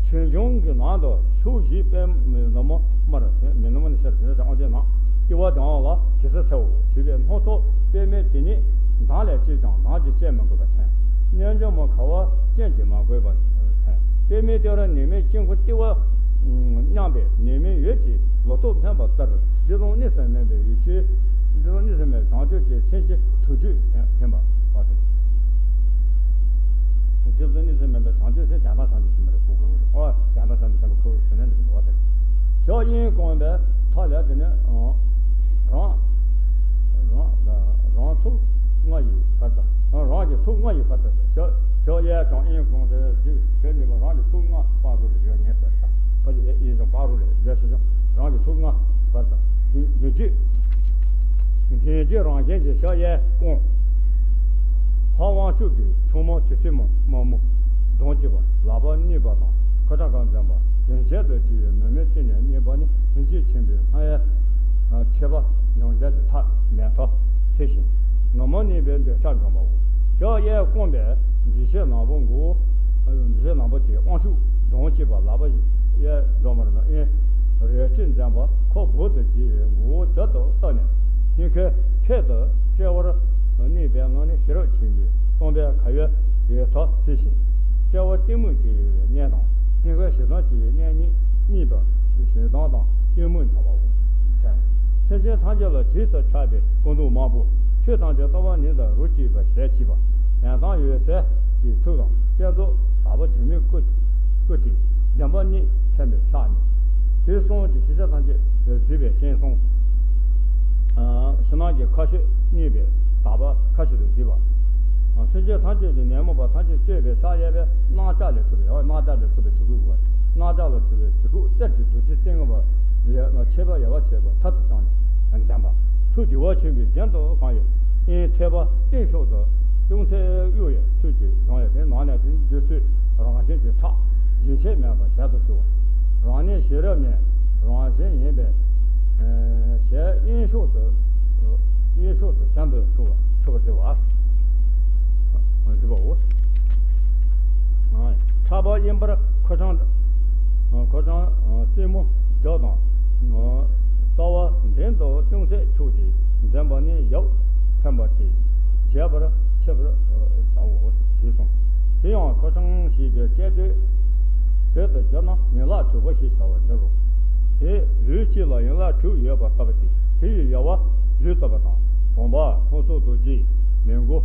ཆོས་འབྱུང་གི་ནང་དུ་ཕྱོགས་བཞི་པའི་མི་ནུ་མོ་མར་མི་ནུ་མོ་ནི་ཤར་དེ་ནས་དབང་ཆེན་ནང་སྐྱེ་བ་སྦྱང་བ་ལ་གེ་སར་ཚེའོ་ཞེས་པའི་སྣ་ཚོགས་པདྨའི་དེ་ཉིད་མདངས་ལས་སྐྱེས་ཀྱང་མདངས་ཀྱིས་སྐྱེ་མི་དགོས་པ་ཚན། རྣལ་འབྱོར་མ་དགའ་བ་རྐྱེན་གྱིས་མ་གོས་པ་ཚན། པདྨའི་ལྟེ་བར་ནུས་མེད་དཀྱིལ་འཁོར་ལྟེ་བ་མཉམ་པའི་ནུས་མེད་འོད་ཀྱི་ལོ་ཏོག་འཕེན་པ་ལྟར་བདེ་སྟོང་གནས་སུ་མེད་པའི་ཡེ་ཤེས་བདེ་སྟོང་གནས་སུ་མེད་པའི་བྱང་ཆུབ་ཀྱི་སེམས་ཀྱི་དྲུག་ཅུས་འཕེན་པ་བ་དེ། བདེ་སྟོང་གནས་སུ་མེད་པའི་བྱང་ཆུབ་སེམས་ཀྱང་དག་བྱང་ཆུབ་སེམས་མ་རེད་ཁུག་ཁུག་ཨོ་ཀྱང་དག་བྱང་ཆུབ་སེམས་ཁུག་དེ་ནས་འདུག་བ་དེ། ཕྱག་གཡས་བསྐུམས་པའི་མཐའ་ལས་དེ་ནས་རང་རང་རང་ཐུགས་མངའ་ཡི་བར་དུ་རང་གི་ཐུགས་མངའ་ཡི་བར་དུ་ཕྱག་ཕྱག་གཡས་བསྐུམས་གཡོན་བསྐུམས་ཏེ་གཟིགས་ཁྱོད་ནི་རང་གི་ཐུགས་མངའ་བར་དུ་ཡོད་ངེས་པར་དུ་ཕ་གི་ཡེ་ཡེ་ཞང་བར་དུ་ལས་རྒྱ་ཆེ་ཆུང་རང་གི་ཐུགས་མངའ་བར་དུ་ཉིན་གཅིག་ཉིན་གཅིག་རང་བཞིན་གྱི་ཕྱག་གཡས་བསྐུམས། ཕ་དབང་ཕྱུག་གི་ཆུང་མ་དེ་ཚེ་མོ་མ་མོ་གདོང་སྐྱེས་པ་ལག་པ་གཉིས་པ་དང་ཁ་ཁྲག་གང་འཛིན་པ་རྒྱན་ཆས་དང་བཅས་པའི་ནུས་མེད་ཅི་ནས་རྙེད་པ་ནི་ལྷན་སྐྱེས་ཆེན་པོའི་སྣང་བའི་ཆེ་བ་མྱང་འདས་ཀྱི་མཐའ་མེ་ཐོག་ཚེ་བཞིན་ནུ་མ་གནས་པའི་འདོད་ཆགས་འཇོམས་པའོ། ཕྱག་གཡས་བསྐུམས་པས་འཇིགས་བྱེད་ནག་པོ་མགོ་བོ། འཇིགས་བྱེད་ནག་པོ་དེ་དབང་ཕྱུག་གདོང་བཅས་པ་ལག་པ་གཡས་འཛོམས་པར་ན་ཨེ་རལ་གྲི་འཛིན་པ་ཁོ་བོ་དང་བཅས་པའི་མགོ་བོ་རྡུལ་དུ་བཏགས་ནས་སྙིང་ཁའི་ཐད་དུ་དཔྲལ་བར་གནས་པའི་ངང་ནས་ཤེས་རབ་ཆེན་པོའི་སྟོང་པའི་ཁ་བའི་ཡལ་ཐོག་བརྩིགས་ཤིང་དཔྲལ་བ་གཏི་མུག་སྐྱེ་བའི་གནས་དང་སྙིང་ཁའི་ཞེ་སྡང་སྐྱེ་བའི་གནས་གཉིས་གཉིས་པ་ཞེ་སྡང་དང་གཏི་མུག་འཇོམས་པའོ། སེམས་ཅན་ཐམས་ཅད་ལ་རྗེས་སུ་ཆགས་པའི་ཀུན་རྟོག་དམར་པོ། ཆོས་ཐམས་ཅད་རྟོག་པ་ཉིད་དུ་རོ་གཅིག་པ་ཞལ་གཅིག་པ། ཡང་དག་འོད་གསལ་གྱི་ཐུགས་དང་བསྐྱེད་རྫོགས་དག་པ་འཇིགས་མེད་སྐུ། སྐུ་སྟེ་བདེན་པ་གཉིས་མཚན་པའི་ཕྱག་གཉིས། དུས་གསུམ་གྱི་ཤེས་བྱ་ཐམས་ཅད་གཟིགས་པའི་སྤྱན་གསུམ། ཕྱི་ནང་གི་ཁ་ཕྱོགས་གཉིས་པའི་དག་པ་ཁ་ཕྱོགས་སུ་གཟིགས་པ། སེམས་ཅན་ཐམས་ཅད་ཀྱི་ཉོན་མོངས་པ་ཐམས་ཅད་གཅོད་པའི་ཕྱག་གཡས་པས་རྣག་ཆགས་ལས་གྲོལ་བའི་རྣག་ཆགས་ལས་གྲོལ་བའི་གྲི་གུག་དགོས། རྣག་ཆགས་ལས་གྲོལ་བའི་གྲི་གུག་གསེར་གྱི་རྡོ་རྗེ་རྩེ་ལྔ་པ། མཆེད་པ་ཡལ་བར་བྱེད་པ་མཐར་ཐུག་ཀྱང་ལྡན་པ། ཐུགས་བདེ་བ་ཆེན་པོའི་རྒྱན་དུ་བཀང་བའི་དབྱིངས་ཐོད་པ་སྟེང་ཕྱོགས་སུ་ཅུང་ཟད་གཡོ་བའི་ཚུལ་གྱིས་བཟུང་བའི་དེ་ནང་ནས་དེ་བདུད་རྩི་རང་བཞིན་གྱི་ཁྲག་རྒྱུན་ཆད་མེད་པར་ཞལ་དུ་ཞུགས། རང་ཉིད་ཤེས་རབ་ཉིད་རང་བཞིན་ཡིན་པས། ཞེས་དབྱིངས་ཕྱོགས་སུ། དབྱིངས་ཕྱོགས་སུ་བྱམས་པར་ཆུད་པ་ཆུད་པར་བྱེད་པ། འདི་པའོ། ཕྲག་པ་གཡོན་པར་ཁ་བྱང་། ཁ་བྱང་རྩེ་མོ་བརྒྱ་དང་། རྩ་བ་མདུན་དུ་ཅུང་ཟད་འཁྱུག་སྟེ་འཛིན་པ་ནི་ཡབ་མཚན་པ་སྟེ། བརྗེད་པར་ཁྱབ་པར་བྱའོ། ཞེས་གསུངས། དེ་ཡང་ཁ་བྱང་ཞེས་པའི་སྐད་དོད་དོད་དུ་བསྒྱུར་ན་ཡན་ལག་དྲུག་པ་ཞེས་བྱ་བར་འགྱུར་རོ། དེ་ལུས་གཅིག་ལ་ཡན་ལག་དྲུག་ཡོད་པ་ལྟ་བུ་སྟེ། དེ་ཡི་དབྱེ་བ་ལུས་ལྟ་བུ་དང་། བུམ་པ་ལྷ་ཚོགས་རྡོ་རྗེ་མི་མགོ།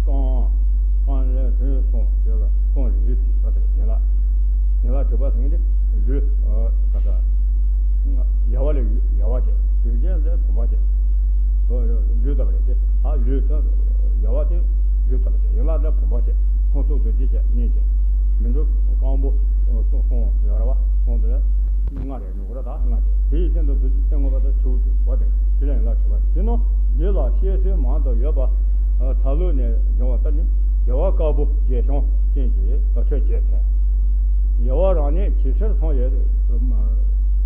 རྐང་རྐང་ལག་རིམ་གསུམ་ཡོད་ལ་གསུམ་རེ་རེ་ཞིག་ཡོད་པ་དང་ཡན་ལག་ཡན་ལག་དྲུག་པ་ཟེར་མཁན་དེ་ལུས། ད་ལྟ་ཡལ་བ་ལས་ཡལ་བ་བྱས། དུས་ཅན་ཟེར་བུམ་པ་བྱས། ལུས་ལྟ་བུ་རེད་དེ། ཨ་ལུས་ད་ཡལ་བ་དེ་ལུས་ལྟ་བུ་བྱས། ཡན་ལག་ད་བུམ་པ་བྱས། ཁོང་ཚོ་རྡོ་རྗེ་བྱས་གཉིས་བྱས། མི་འགྲོ་རྐང་པོ་གསུམ་གསུམ་ཡོད་རེད་བ། གསུམ་དེ་ལ་ལྔ་རེད། ཉུང་ར་དང་ལྔ་བྱས། དེ་ཡི་སྟེང་དུ་རྡོ་རྗེ་རྩེ་མོ་པ་དང་ཆུ་བོ་བྱས་པ་དེ་དེ་ལ་ཡན་ལག་དྲུག་པ། དེ་ནི་འདི་ལ་བཤད་སྲོལ་མང་དུ་ཡོད་པ། ས་ལུགས་ནས་འབྱུང་བ་ལྟར་ནི། དབྱེ་བ་དཀར་པོ་བརྒྱད་བྱང་ཅན་གྱི་དུར་ཁྲོད་བརྒྱད་མཚན། དབྱེ་བ་རང་ཉིད་ཇེ་ཆེར་སོང་བའི་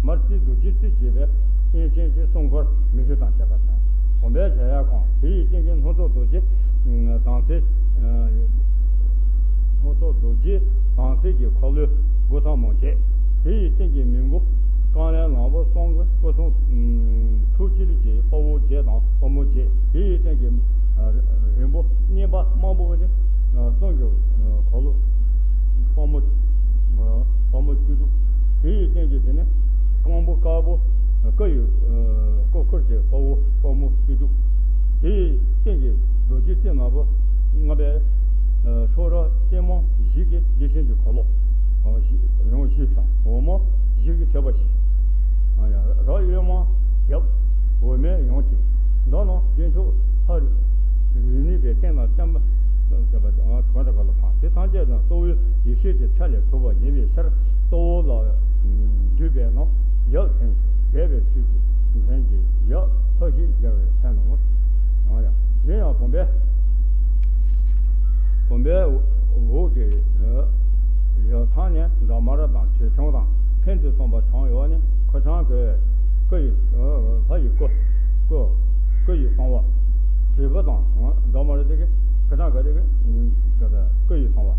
མར་རྩེ་རྡོ་རྗེ་རྩེ་ཅེས་པའི་དབྱེ་ཅན་གྱི་གསུང་མགུར་མི་བཞི་དང་བཅས་པ་དང་། བུམ་པའི་གཞལ་ཡས་ཁང་། དེ་ཡི་སྟེང་གི་ལྷོ་ཕྱོགས་རྡོ་རྗེ་དྭངས་གསལ། ལྷོ་ཕྱོགས་རྡོ་རྗེ་དྭངས་གསལ་གྱི་འཁོར་ལོའི་སྒོ་ཐམ་མོ་བརྒྱད། དེ་ཡི་སྟེང་གི་མི་མགོ་རྐང་ལག་ལམ་བུ་གསུམ་གྱི་སྐུ་གསུང་ཐུགས་ཀྱི་ལུས་ཀྱི་དཔའ་བོ་བརྒྱད་དང་དཔའ་མོ་བརྒྱད། དེ་ཡི་སྟེང་གི་རིང་པོ་གཉིས་པ་དམར་པོ་གི་གསུང་གི་འཁོར་ལོ་དཔའ་མོ་དཔའ་མོ་བཅུ་དྲུག། དེ་ཡི་སྟེང་གི་དེ་ནི་རྐང་པོ་དཀར་པོ་སྐུ་ཡི་སྐུ་འཁོར་གྱི་དཔའ་བོ་དཔའ་མོ་བཅུ་དྲུག། དེ་ཡི་སྟེང་གི་རྡོ་རྗེ་རྩེ་ལྔ་པོ་ལྔ་པའི་ཕྱོགས་ར་རྩེ་མོ་བཞི་གི་བདེ་ཆེན་གྱི་འཁོར་ལོ། ཡང་བཞི་དང་འོག་མ་བཞི་གི་ཐོད་པ་བཞི། ར་གཡོན་མ་ཡབ་འོག་མའི་ཡང་བཞི། མདོར་ན་རྒྱན་མཆོག་ཕ་རོལ་ནུས་པའི་སྟེང་ལ་བརྟེན་པ་ཟེར་བ་དེ་གང་འདྲ་ག་ལ་ཕངས། དེ་ཐམས་ཅད་ཀྱང་གཙོ་བོའི་ཡེ་ཤེས་ཀྱི་ཆ་ལས་གྲུབ་པ་ཡིན་པའི་ཕྱིར། གཙོ་བོ་ལ་འདུས་པས་ན་ཡབ་མཚན་ཞིང་འདས་པའི་ཚུལ་གྱིས་མཚན་གྱི་ཡབ་ཕ་བཞི་སྦྱར་བའི་མཚན་ནོ། ཡང་ཡང་གཞན་ཡང་བུམ་པའི་བུམ་པའི་འོག་གི་ཡ་ཐང་ནས་འགྲམ་མར་དང་བྱེ་ཕྲེང་དང་ཕན་ཚུན་གསུམ་པ་བྱང་ཡོད་ནི་ཁ་བྱང་གི་སྐུ་ཡི་ལྷ་ཡི་སྐུ་སྐུ་སྐུ་ཡི་གསང་བ། དྲིལ་བུ་དང་འགྲམ་མར་དེ་གི་ཁ་བྱང་ག་དེ་གི་སྐུ་ཡི་གསང་བ།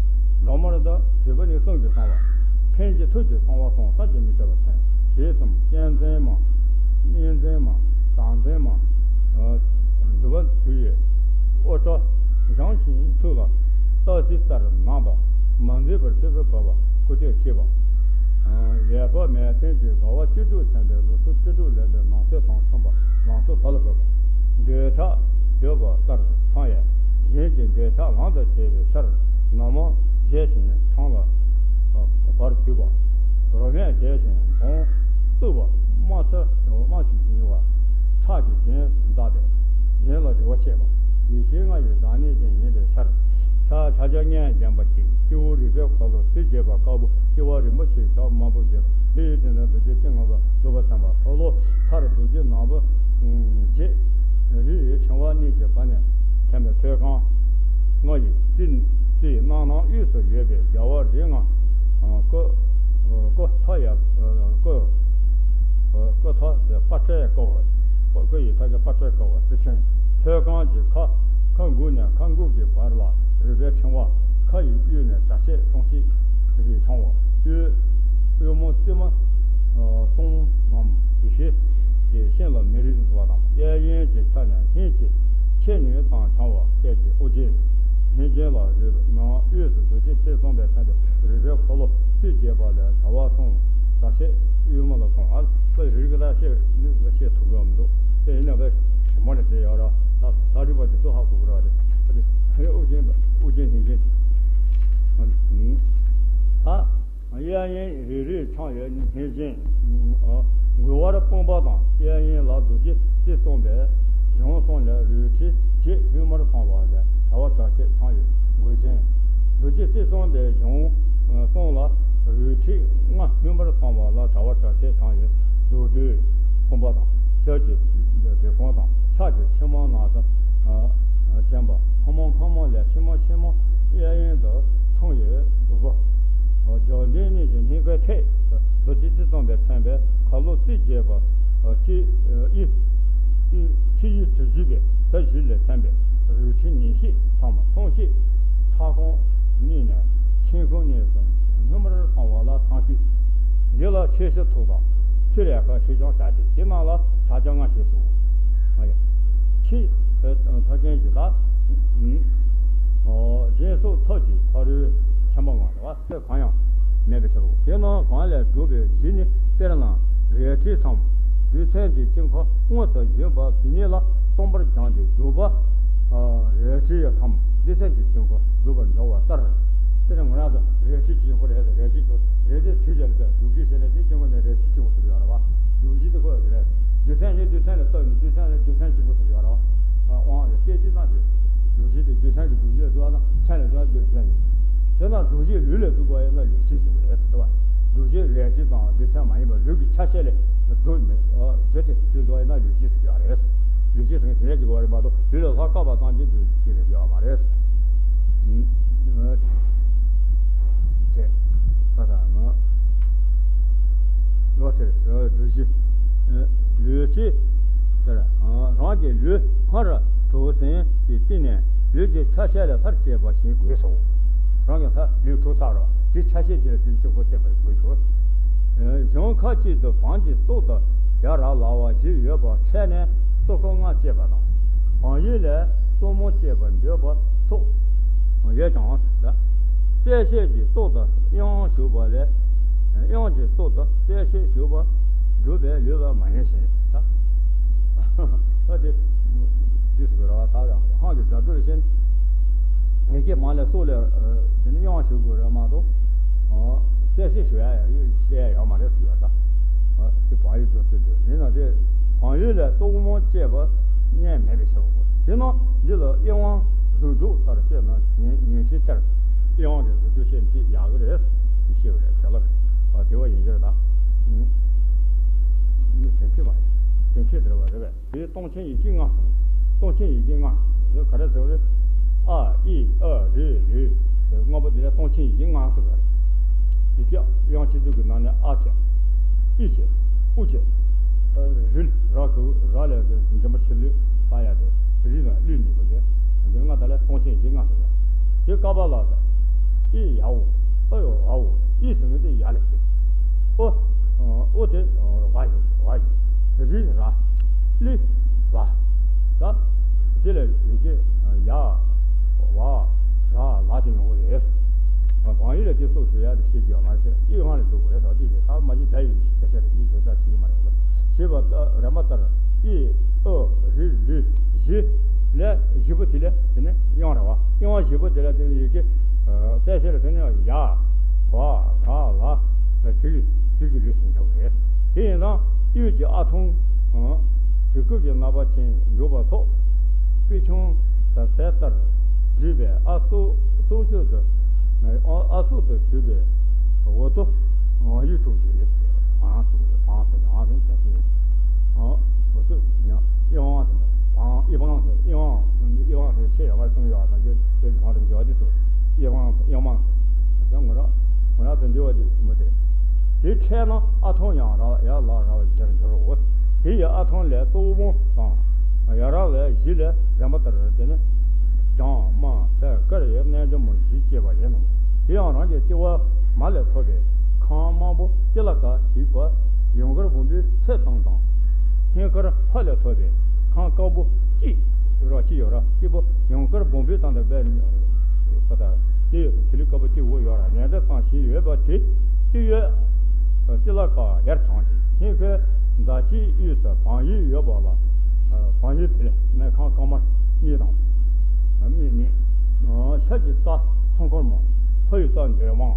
འགྲམ་མར་དང་དྲིལ་བུ་ནི་གསུང་གི་གསང་བ། ཕན་གྱི་ཐུགས་ཀྱི་གསང་བ་གསུམ་བསམ་གྱིས་མི་ཁྱབ་པ་མཚན། ཞེས་གསུམ་གཅན་གཟན་མ། གཉན་གཟན་མ། བྲག་འཛིན་མ། འདུལ་བ་དུ་ཡི་དབུ་སྐྲ་བཞེངས་ཤིང་ཐུགས་ལ་སྟག་གཟིག་ལྟར་གནག་པ། མ་འཛིན་པར་སེར་པོ་བབས་པ་སྐུ་སྟོད་འཁྱིལ་བ། ཡས་བབས་མས་བརྟན་གྱི་དགའ་བ་བཅུ་དྲུག་མཚོན་པའི་ལུས་སྲོག་བཅུ་དྲུག་ལེན་པའི་ལང་ཚོ་དང་མཚུངས་པ་ལང་ཚོ་དར་ལ་བབས་པ། འདོད་ཆགས་ཡོད་པ་ལྟར་མཐོང་ཡས་གཞན་གྱི་འདོད་ཆགས་ལམ་དུ་བྱེད་པའི་ཕྱིར། ནག་མོ་བརྗེད་ཞིང་འཕྲང་ལ་བར་འདུས་པ། རོ་མས་བརྒྱན་ཞིང་གདོང་བཙུགས་པ། དམར་ཆ་དམར་ཞིང་ཡིན་པ། ཁྲག་གིས་གཞན་བདག་པས་གཞན་ལ་རེ་བ་བྱེད་པ། ཡེ་ཤེས་ལྔ་ཡི་བདག་ཉིད་ཅན་ཡིན་པའི་ཕྱིར། ཕྱག་ཕྱག་རྒྱ་ལྔས་བརྒྱན་པ་སྟེ་སྤྱི་བོར་རིག་པའི་འཁོར་ལོ་རྩིབས་བརྒྱད་པ་དཀར་པོ་སྤྱི་བོར་རིན་པོ་ཆེའི་ཞབས་དམར་པོ་བརྒྱན་པ། དེ་ཡི་སྟེང་དུ་རྡོ་རྗེ་རྩེ་ལྔ་པོ་འདུས་པ་མཚོན་པ། འཁོར་ལོ་མཐར་རྡོ་རྗེ་ནག་པོ་བརྒྱད། རིའི་ཕྲེང་བ་གཉིས་ཀྱི་བར་ནས་འཐེན་པའི་ཐོད་རྐང་ལྔ་ཡི་རྩེ་རྩེ་རྣམ་སྣང་དབུས་སུ་ཡོད་པའི་རྒྱལ་བ་རིགས་ལྔ། སྐུ་སྐུ་མཐའ་ཡས་སྐུ་སྐུ་མཐའ་པ་ཏྲའི་ཀ་བ། སྐུ་ཡི་མཐའ་ཀ་པ་ཏྲའི་ཀ་བ་རྩེ་ཆེན། ཐོད་རྐང་གི་ཁ་ཁ་དགུ་ནས་ཁ་དགུ་གི་བར་ལ་རིག་པའི་ཕྲེང་བ། ཁ་ཡི་དབུས་ནས་སྒྲ་བཤད་སྲོག་གཅོད་རིགས་ཕྲེང་བ། དབུས་དབུས་མོ་རྩེ་མོ་གསུམ་མམ་ཡེ་ཤེས་ཀྱི་ཤིང་ལ་མེ་རི་བཟོ་བ་དང་། གཡས་གཡོན་གྱི་ཆ་ནས་སྙིང་གི་ཆེ་ནུས་དང་བྱང་བ་སྐད་ཀྱི་དབུ་རྒྱན། སྙིང་རྗེ་ལ་རིག་ནང་དབུས་སུ་རྡོ་རྗེ་རྩེ་གསུམ་པའི་མཚན་དུ་རིག་པའི་འཁོར་ལོ་རྩིབས་བརྒྱད་པ་ལས་དྲ་བ་གསུམ་དྲ་ཕྱེད་དབུས་མ་ལ་གསུམ། ཨ་ལ་རིག་གི་ད་བཤད་ནི་ལ་བཤད་ཐུབ་ཀྱི་མི་འདུག་དེ་ཡིན་ན་བས་ཞིམ་པ་ལ་བྱས་ཡོད་ར། ད་ད་རིག་པ་དེ་ཚོ་ཧ་གོ་གི་ར་རེད། དེ་དབུ་རྒྱན་དབུ་རྒྱན་སྙིང་རྗེ་དེ། ད། གཡས་གཡོན་རེ་རེར་འཕྱང་ཡོད་སྙིང་རྗེ། མགུལ་བར་དཔུང་པ་དང་གཡས་གཡོན་ལ་རྡོ་རྗེ་རྩེ་གསུམ་པའི་གཞུང་གསུམ་ལས་རལ་གྲི་བརྒྱད་ལྷུན་མར་འཕང་བ་ལས་དྲ་བ་དྲ་ཕྱེད་འཕྱང་ཡོད་མགུལ་ཅན། རྡོ་རྗེ་རྩེ་གསུམ་པའི་གཞུང་གསུམ་ལ་རལ་གྲི་ལྔ་ལྷུན་མར་འཕང་བ་ལ་དྲ་བ་དྲ་ཕྱེད་འཕྱང་ཡོད་རྡོ་རྗེ་དཔུང་པ་དང་ཞབས་ཀྱི་བེ་ཀོང་དང་ཕྱག་གི་ཕྱི་མ་ནག་དང་། ཅན་པ་ལྷ་མོ་སྔ་མོ་ལས་ཕྱི་མ་ཕྱི་མ་གཡས་གཡོན་དུ་འཐུང་ཡོད་བདུག་པ། རྒྱབ་མདུན་གཉིས་ཀྱི་སྙིང་གའི་ ཕྱི་ཡི་དྲི་ཞིམ་པའི་ས་གཞི་ལས་ཐོན་པའི་རུལ་འཁྲིའི་ནད་གཞི་ཚང་མ་སྲུང་ཞིང་ཁྲག་ཁུང་གཉིས་ནས་མཆན་ཁུང་གཉིས་སུ་སྣུམ་རལ་ཚང་བ་ལ་ཐང་ཤིང་འདི་ལ་ཆོས་ཕྱིར་ཐུགས་དང་ཕྱིར་ཡལ་ག་ཞེས་ཀྱང་བྱ་སྟེ། དེ་རྣམས་ལ་ཕྱག་རྒྱ་ལྔ་ཞེས་སོ། ཕྱི་ཐོད་རྒྱན་གྱི་ལ། གཞན་སོགས་ཐབས་ཀྱི་ཕ་རོལ་ཕྱིན་པ་ལྔ་ལ་བ། གང་ཡང་མེད་པའི་ཕྱིར་རོ། དེ་རྣམས་གང་ལས་གྲུབ་པའི་གཞི་ནི་དཔེར་ན་རལ་གྲི་སམ་རྡུལ་ཚོན་གྱི་དཀྱིལ་འཁོར་དངོས་སུ་བཞེངས་པ་དེ་ཉིད་ལ་སྟོང་པར་སྦྱངས་ཏེ་སྒྲུབ་པ། རལ་གྲི་སམ་རྡུལ་ཚོན་གྱི་དཀྱིལ་འཁོར་སྒྲུབ་པར་འགྲོ་བ་ལྟར། དེ་ནི་ང་རང་ཚོ་རལ་གྲི་གི་དཀྱིལ་འཁོར་རེད། རལ་གྲི་ཚོ་རལ་གྲི་དུས་ཀྱང་ལ་སྒྲུབ་གཞི་བྱས་ནས་དེ་དཀྱིལ་འཁོར་ནས་རལ་གྲི་གཅིག་པོ་ཟེར་ཡོད་རེད་བ། སྒྲུབ་གཞི་དེ་ཁོ་རེད། རྡུལ་ཚོན་ནི་རྡུལ་ཚོན་ལ་བཏགས་ནས་རྡུལ་ཚོན་ལ་རྡུལ་ཚོན་གཅིག་པོ་ཟེར་ཡོད་རེད་བ། དབང་ལ་སྐད་ཅིག་ཙམ་གྱིས་སྒྲུབ་གཞི་དེ་རྡུལ་ཚོན་གྱི་སྒྲུབ་གཞི་ལ་བཟོ་བ་དང་ཚོན་ལ་བཟོ་བ་རྡུལ་ཚོན་གྱི། དེ་ན་སྒྲུབ་གཞི་ལུས་ལ་བཙུགས་པ་ཡིན་ན་ལུས་གཞི་ཟེར་བ་རེད་ཟེར་བ། སྒྲུབ་གཞི་རལ་གྲི་དང་རྡུལ་ཚོན་མ་ཡིན་པ་ལུས་ཀྱི་ཆ་ཤས་ལས་སྒྲུབ་མེད་རྒྱུ་དེ་དེ་བཟོ་བ་ཡིན་ན་ལུས་གཞི་ཟེར་ཡོད་རེད། ལུས་གཞི་ཟེར་མཁན་དེ་འདྲ་ཅིག་ཡོད་རེད་མ་གཏོགས་ལུས་ལ་ལྷག་དཀའ་བ་ཙམ་གྱིས་སྒྲུབ་གཞི་རེད་ཡོད་མ་རེད། ཅེས་ད་ལྟ་ནི། ལོ་དེར་སྒྲུབ་གཞི་ལུས་ཀྱི་དེར་རང་གི་ལུས་སྔར་གྲུ་གུ་ཟིན་གྱི་སྟེང་ནས་ལུས་ཀྱི་ཆ་ཤས་ལས་ལྷར་བཅས་པ་ཞིག་དགོས་སོ། རང་གི་ལྷ་ལུས་གྲུབ་ཚར་རོ། དེ་ཆ་ཤས་ཀྱི་ལ་དེ་གཅིག་པོ་བཅས་པ་དགོས་སོ། གཞན་ཁ་ཅིག་ཏུ་བང་གི་སྟོད་དུ་ཡ་ར་ལ་བ་བཞི་ཡོད་པ་ཕྲལ་ནས་སོར་ཁ་ལྔ་བཅས་པ་དང་། བང་ཡིག་ལས་སོར་མོ་བཅས་པ་འདོད་པ་སོགས་ཡོད་ཀྱང་། གསལ་བྱེད་ཀྱི་སྟོད་དུ་དབྱངས་ཞུགས་པ་ལས། དབྱངས་ཀྱི་སྟོད་དུ་གསལ་བྱེད་ཞུགས་པ་སྒྲུབ་པའི་ལུས་ལ་མ་ཡིན་ཞིང་། ད་དེ་དུས་སུ་ར་བ་དག་ཡང་ཧང་གི་སྒྲ་སྒྲོས་བཞིན། ཡི་གེ་མ་ལས་སོགས་ལས་དེ་ནི་དབྱངས་ཞུགས་དགོས་རེད་མ་གཏོགས། གསལ་བྱེད་ཞུ་ཡ་ཡ་ཡོད་བཤད་ཡ་ཡོད་མ་རེད་ཟེར་བ་ད། དེ་བང་ཡིག་སྒྲོ་ཚིག་དེ་ཡིན་ན་དེ་བང་ཡིག་ལས་སོར་མོ་བཅས་པ་གནས་མེད་པའི་ཕྱིར་རོ། དེས་ན་འདི་ལ་དབྱེ་བ་རིགས་དྲུག་ལྟར་བཤད་ན་ཉན་ཉན་ཤེས་ལྟར་དབྱེ་བ་གི་རིགས་དྲུག་བཤད་འདི་ཡག་གི་རེད། འདི་ཤེས་པ་རེད་ཤ་ལག་ཨ་དེ་བ་ཡིན་གྱི་རེད་ད། ཨུམ། འདི་དོན་ཁྲིད་པ་རེད། དོན་ཁྲིད་དེ་རེད་བ་རེད་བས། དེའི་སྟོང་ཆེན་ཡིག་ཆའི་སྔགས་སོ། སྟོང་ཆེན་ཡིག་ཆའི་སྔགས་འདི་ག་རེ་ཟེར་བ་རེད། ཨ་ཨི་ཨ་རི་རི། དེ་ལྔ་པོ་དེ་ལ་སྟོང་ཆེན་ཡིག་ཆའི་སྔགས་ཟེར་བ་རེད། ཡིག་ཆ་དབྱངས་ཆེ་ཚུལ་གྱི་ནང་ནས་ཨ་བྱས། ཨི་བྱས། ཨུ་བྱས། རི་ར་གུ་ར་ལས་འཇམ་པ་ཆེ་ལུས་ལྟ་ཡ་དེ་རི་དང་ལུས་གཉིས་པོ་དེ་འདི་ལྔ་དག་ལ་སྟོང་ཆེན་ཡིག་ཆའི་སྔགས་ཟེར་བ། དེ་ཀ་པ་ལ་ཟེར། ཨི་ཡའོ། ཨ་ཡོ་ཨའོ། ཨི་ཟེར་མཁན་དེ་ཡ་ལས་ཟེར། ཨོ། ཨོ་དེ་བ་ཡོ་བ་ཡོ། རི་ར། ལི་བ། ད་དེ་ལ་ཡི་གེ་ཡ་བ་ར་ལ་དེ་ཡོང་གི་རེད། བང་ཡིག་ལ་དེ་སོགས་ཞུ་ཡ་དེ་ཤེས་ཀྱི་ཡོད་མ་རེད། ཨི་ཧང་ལ་འདུག་གི་རེད། ད་དེ་ཡི་ས་མ་ཞིག་ད་ཡི་ཤ་ཤ་རེད། མི་ཞེ་དྲག་བྱེད་ཀྱི་མ་རེད། ཞེས་པ་རེམ་པ་ལྟར་ཨི་ཨོ་རི་ལི་བཞི་ལས་བཞི་པོ་དེ་ལ་དེ་ནས་དབྱངས་ར་བ། དབྱངས་བཞི་པོ་དེ་ལ་དེ་ནས་ཡི་གེ་གསལ་བྱེད་ལ་དེ་ནས་ཡ་བ་ར་ལ་དེ་གི་དེ་གི་ལུས་སུ་འཇོག་རེད། དེ་ཡིན་ཙང་དབྱངས་ཀྱི་ཨ་ཐུང་། གི་གུ་གི་རྣམ་པ་ཅན་འཇོག་པ་སོགས་དཔེ་ཆུང་དང་ཟས་ལྟར་བྲིས་པའི་ཨ་སོ་སོ་ཞོལ་དུ་ཨ་སོ་དུ་ཞུས་པའི་འོ་དོ་ཡིག་དྲུག་ཅིག་རེད། བང་སོ་བང་སོ་ཡང་ཟེར་ཀྱང་ཞིག་འོ་དོ་ཡང་ཨེ་བང་ཟེར་ཨེ་བང་ཟེར་ཨེ་བང་ཟེར་ཆེ་ཡང་བར་གསུངས་ཡོད་པ་དང་ཡོད་ཡོད་ཀྱི་ཐང་རིམ་བཞི་བ་འདི་ཚོ་ཨེ་བང་ཟེར་ཨེ་བང་ཟེར་ཡང་ངོ་ར་ངོ་ར་དུ་འདི་བ་འདི་མོ་དེ། དེ་འཕྲལ་ན་ཨ་ཐུང་ཡང་ར་ཡ་ལ་ར་བ་ཞེར་འགྱུར་རོ། དེ་ཡི་ཨ་ཐུང་ལས་སྟོབས་མོ་དང་ཡ་ར་ལས་བཞི་ལས་རིམ་པ་ལྟར་དེ་ནི་ལྗང་དམར་སེར་དཀར་ཡི་རྣལ་འབྱོར་མ་བཞི་སྐྱེས་པ་ཡིན་ནོ། དེ་ཡང་རང་གི་ལྟེ་བ་མ་ལས་ཐོབ་པའི་ཁང་དམར་པོ་སྤྱི་ལ་ཀ་ཞིག་པ་ཡུངས་ཀར་བུམ་པའི་ཚད་ཙམ་དང་། སྙིང་ཁར་ཧ་ལས་ཐོབ་པའི་ཁང་དཀར་པོ་གཅིག་ཡོད་ར་གཅིག་ཡོད་ར་གཅིག་པོ་ཡུངས་ཀར་བུམ་པའི་སྟེང་དུ་སྦས་པ་དང་དེ་ཡོད་དེ་ལུས་དཀར་པོ་གཅིག་འོ་ཡོད་ར་ནན་ཏན་ཙམ་ཞིག་ཡོད་པ་དེ་གཅིག་ཡོད། སྤྱི་ལ་ཀ་ཡར་དྲངས་ཏེ་སྙིང་ཁའི་མདའ་གཅིག་དབུས་སུ་བང་ཡིག་ཡོད་པ་ལ་བང་ཡིག་དེ་ལས་ནས་ཁང་དཀར་དམར་གཉིས་དང་། མིག་གཉིས། ཤར་གྱི་རྩ་ཚོགས་འཁོར་མ། ལྷོ་ཡི་རྩ་འདོད་དབང་།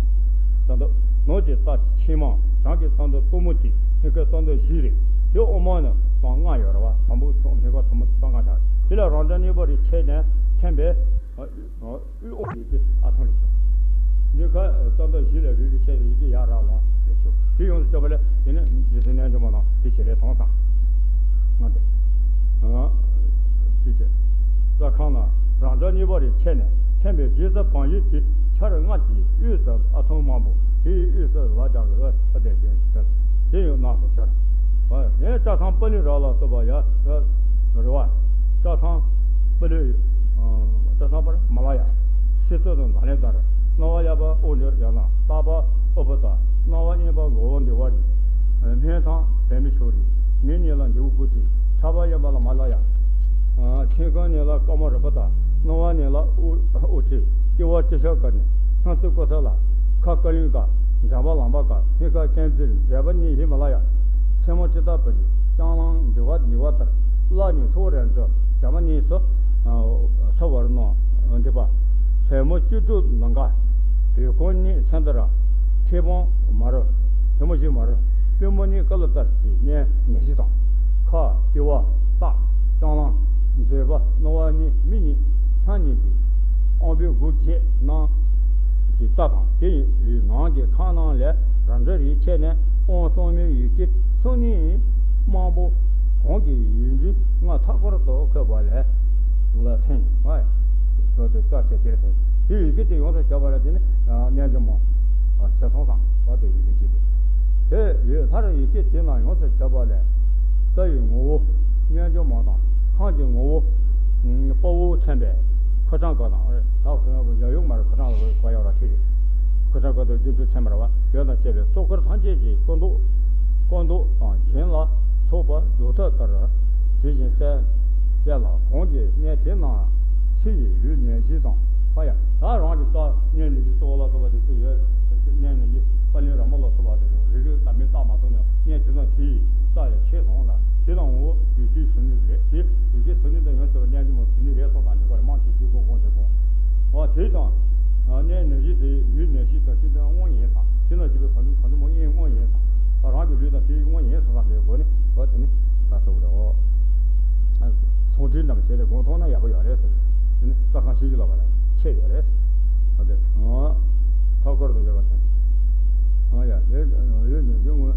ད་ལྟ་ནུབ་ཀྱི་རྩ་ཕྱི་མ། བྱང་གི་རྩ་འདོད་གཏུམ་མོ་གཅིག་སྙིང་ཁའི་རྩ་འདོད་བཞི་རེད། དེ་དབུ་མ་ནི་དང་ལྔ་ཡོད་རེད་བ། དང་པོ་ཐོག་སྙིང་ཁ་ཐོག་མ་རྩ་ལྔ་ཆགས། དེ་ལ་རང་འདྲ་གཉིས་པོ་རེ་ཕྱེ་ནས་འཐེན་པས། དབུས་ཨོ་ཡི་གེ་ཨ་ཐང་ལས་བྱུང་། སྙིང་ཁ་རྩ་འདོད་བཞི་ལས་རེ་རེ་ཕྱེ་ནས་ཡི་གེ་ཡ་ར་ལ་ལས་བྱུང་། དེ་ཡོངས་སུ་ཤོག་པ་ལས་དེ་ནི་རྗེ་བཙུན་རྣལ་འབྱོར་མ་ལ་དེ་བྱེད་རེ་མཐོང་ཙང་། ང་དེ། ཅི་བྱེད། རྩ་ཁང་ལ་རང་འདྲ་གཉིས་པོ་རེ་ཕྱེ་ནས་འཐེན་པའི་རྗེས་སུ་བང་ཡིག་དེ་ཆར་ལྔ་གྱིས་དབུས་སུ་ཨ་ཐང་དམར་པོ་དེའི་དབུས་སུ་ལ་རྒྱ་གི་ཨ་དེ་བཞིན་ཟེར། དེ་ཡང་རྣམས་སུ་ཤར། ནས་རྩ་ཁང་པ་ལི་ར་ལ་སོགས་པ་ཡ་རེ་བ། ལུས། ཨ། ད་ལྷག་པར་མ་ལ་ཡ། ཤི་ཚོད་དང་མདའ་ལན་ལྟར། སྣང་བ་གཡས་པ་དབུ་འདྲེ་ཡང་ན་ལྟག་པ་ཨུཏྤལ། སྣང་བ་གཉིས་པ་མགོ་བོ་འདྲེ་བ་རེད། སྨན་ཐང་བལ་མི་ཆུ་རེད། མིག་གཉིས་ལ་མདེའུ་དགུ་ཅིག་ཁྲག་པ་གཡོན་པ་ལ་མ་ལ་ཡ། ཨ། མཆན་ཁུང་གཉིས་ལ་དཀར་མོ་རིལ་བུ་དང་། སྣང་བ་གཉིས་ལ་དབུ་དབུ་སྐྲ། སྐྱེ་བ་སྤྱི་ཆ་ཀ་ནས་སྣང་སྲིད་ཀོ་ས་ལ། ཁ་ཀ་ལིང་ཀ། འཇམ་པ་ལམ་པ་ཀ། སྙིང་ཁ་ཅན་ཛིར། འཇམ་པ་གཉིས་ཧི་མ་ལ་ཡ། མཚན་མོ་ཅི་ལྟ་བུ་རེད། རྐྱང་ལང་འདྲེ་བ་ནི་བ་ལྟར། བརླ་ནི་ཚུ་རན་ཙོ། འཇམ་པ་གཉིས་སུ། ཨ། ས་བར་སྣང་འདི་པ། སེར་མོ་བཅུ་དྲུག་ནམ་མཁའ། བོད་ཁོང་གཉིས་མཚན་ལྟར། ཁྲི་བོང་མ་རུ། ཐལ་མོ་སྦྱིས་མ་རུ། པུས་མོ་གཉིས་ཀ་ལ་ལྟར་གྱི་གནས་ནད་གཞི་དང་། ཁ་ལྟེ་བ་སྟག་རྐྱང་ལང་མཛེས་པ་རྣ་བ་གཉིས་མིག་གཉིས་སྣ་གཉིས་ཀྱི་དབང་པོའི་སྒོ་བརྒྱད་ནང་གི་རྩ་དང་། དེ་ཡི་ནང་གི་ཁམས་རྣམས་ལས་རང་འདྲ་རིགས་ཕྱེ་ནས་དབང་གསང་མའི་ཡི་གེ་སུམ་གཉིས་མང་པོ་གོང་གི་ཡིག་འབྲུ་ལྔ་མཐའ་སྐོར་དུ་འཁོད་པ་ལས་ལ་ཐེངས་བ། དེ་ལྟར་རྩ་ཆེ་དེར་ཐེངས། དེ་ཡི་གེ་དེ་ཡོངས་སུ་བྱས་པ་ལ་དེ་ནི་རྣལ་འབྱོར་མ་ཞེས་སོང་ཙང་བ་དེ་ཡི་གེ་གཅིག་དེ། དེ་ཡོད་ལྷར་ཡི་གེ་དེ་རྣམས་ཡོངས་སུ་བྱས་པ་ལས། རྩ་ཡི་ངོ་བོ་རྣལ་འབྱོར་མ་དང་། ཁམས་ཀྱི་ངོ་བོ་དཔའ་བོ་མཚན་པའི་ཕོ་བྲང་ཀ་དང་། ད་ཁོ་ཡང་ཡོད་མ་རེད། ཕོ་བྲང་ལ་གོ་ཡག་ར་ཁྲིད། ཕོ་བྲང་ཀ་དང་རྗེ་བཙུན་མཚན་མར་བ་ཡོད་དང་བཅས་པའི་གཙོ་འཁོར་ཐམས་ཅད་ཀྱི་སྐུ་མདོག་སྐུ་མདོག་དང་བྱིན་ལ་སོགས་པ་རྫོགས་ཐབས་ལྟར། དེ་བཞིན་གསལ་གསལ་ལ་གོང་གི་གནས་དེ་རྣམས་ཕྱི་ཡི་ཡུལ་ནད་གཞི་དང་། ཕ་ཡ། ད་རང་གི་རྩ་གནས་ནད་གཞི་གཙོ་བོ་ལ་སོགས་པ་དེ་ཚོ་ཡོད། གནས་ནད་གཞི་ཀ་ལིང་ར་མོ་ལ་སོགས་པ་དེ་ཚོ་རིགས་རུས་ད་མི་རྟག་མ་ཐུབ་ནས་གནས་དེ་ན་དེ་ཡི་རྩ་ཡ་ཆེ་སོང་ལ། དེ་དང་འོ་ཡུལ་གྱི་གཟུགས་ནི་རེད། དེ་ཡུལ་གྱི་གཟུགས་ནི་དང་ཡོངས་སུ་གནས་ཀྱི་མ་གཟུགས་ནི་རེད་སོང་དང་ཉིན་གར་མང་ཆེ་ཅིག་གོ་དགོངས་བཞེས་དགོངས། འོ་དེ་དང་། གནས་ནད་གཞི་དེ་ཡུལ་ནད་གཞི་དང་སྤྱི་དོན་དངོས་ཡིན་དང་། དེ་ན་ཅི་བའི་ག་དུ་ག་དུ་མ་ཡིན་དངོས་ཡིན་དང་། རང་གི་ལུས་དང་དེའི་དངོས་ཡིན་སོང་དང་དེའི་སྒོ་ནས་འོ་དེ་ནི་ལ་སོགས་རེད། འོ། ཚོང་འདྲི་རྣམས་བྱས་ཏེ་དགོངས་ཐོག་ན་ཡག་པོ་ཡོད་རེད་ཟེར། དེ་ནི་རྩ་ཁམས་ཤེས་ཀྱི་ལོག་པ་ལ་ཆད་ཡོད་རེད། འོ་དེ། མཐའ་སྐོར་དུ་ཡོད་པ་དང་། ཨ་ཡ། ཡོད་ཡོད་ནས་ཀྱང་ངོ་།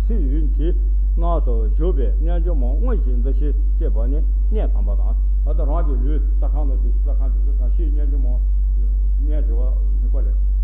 ཕྱི་ཡུལ་དེ་རྣམས་སུ་བཞུགས་པའི་རྣལ་འབྱོར་མ་དངོས་གཞི་འདུ་ཤེས་བསྐྱེད་པ་ནི་གནས་དམ་པ་དང་། ད་ལྟ་རང་གི་ལུས་རྩ་ཁམས་ལ་དེ་རྩ་ཁམས་དེ་ཚོ་གང་ཕྱིའི་རྣལ་འབྱོར་མ་གནས་དེ་བ་མི་དགོས་ལས།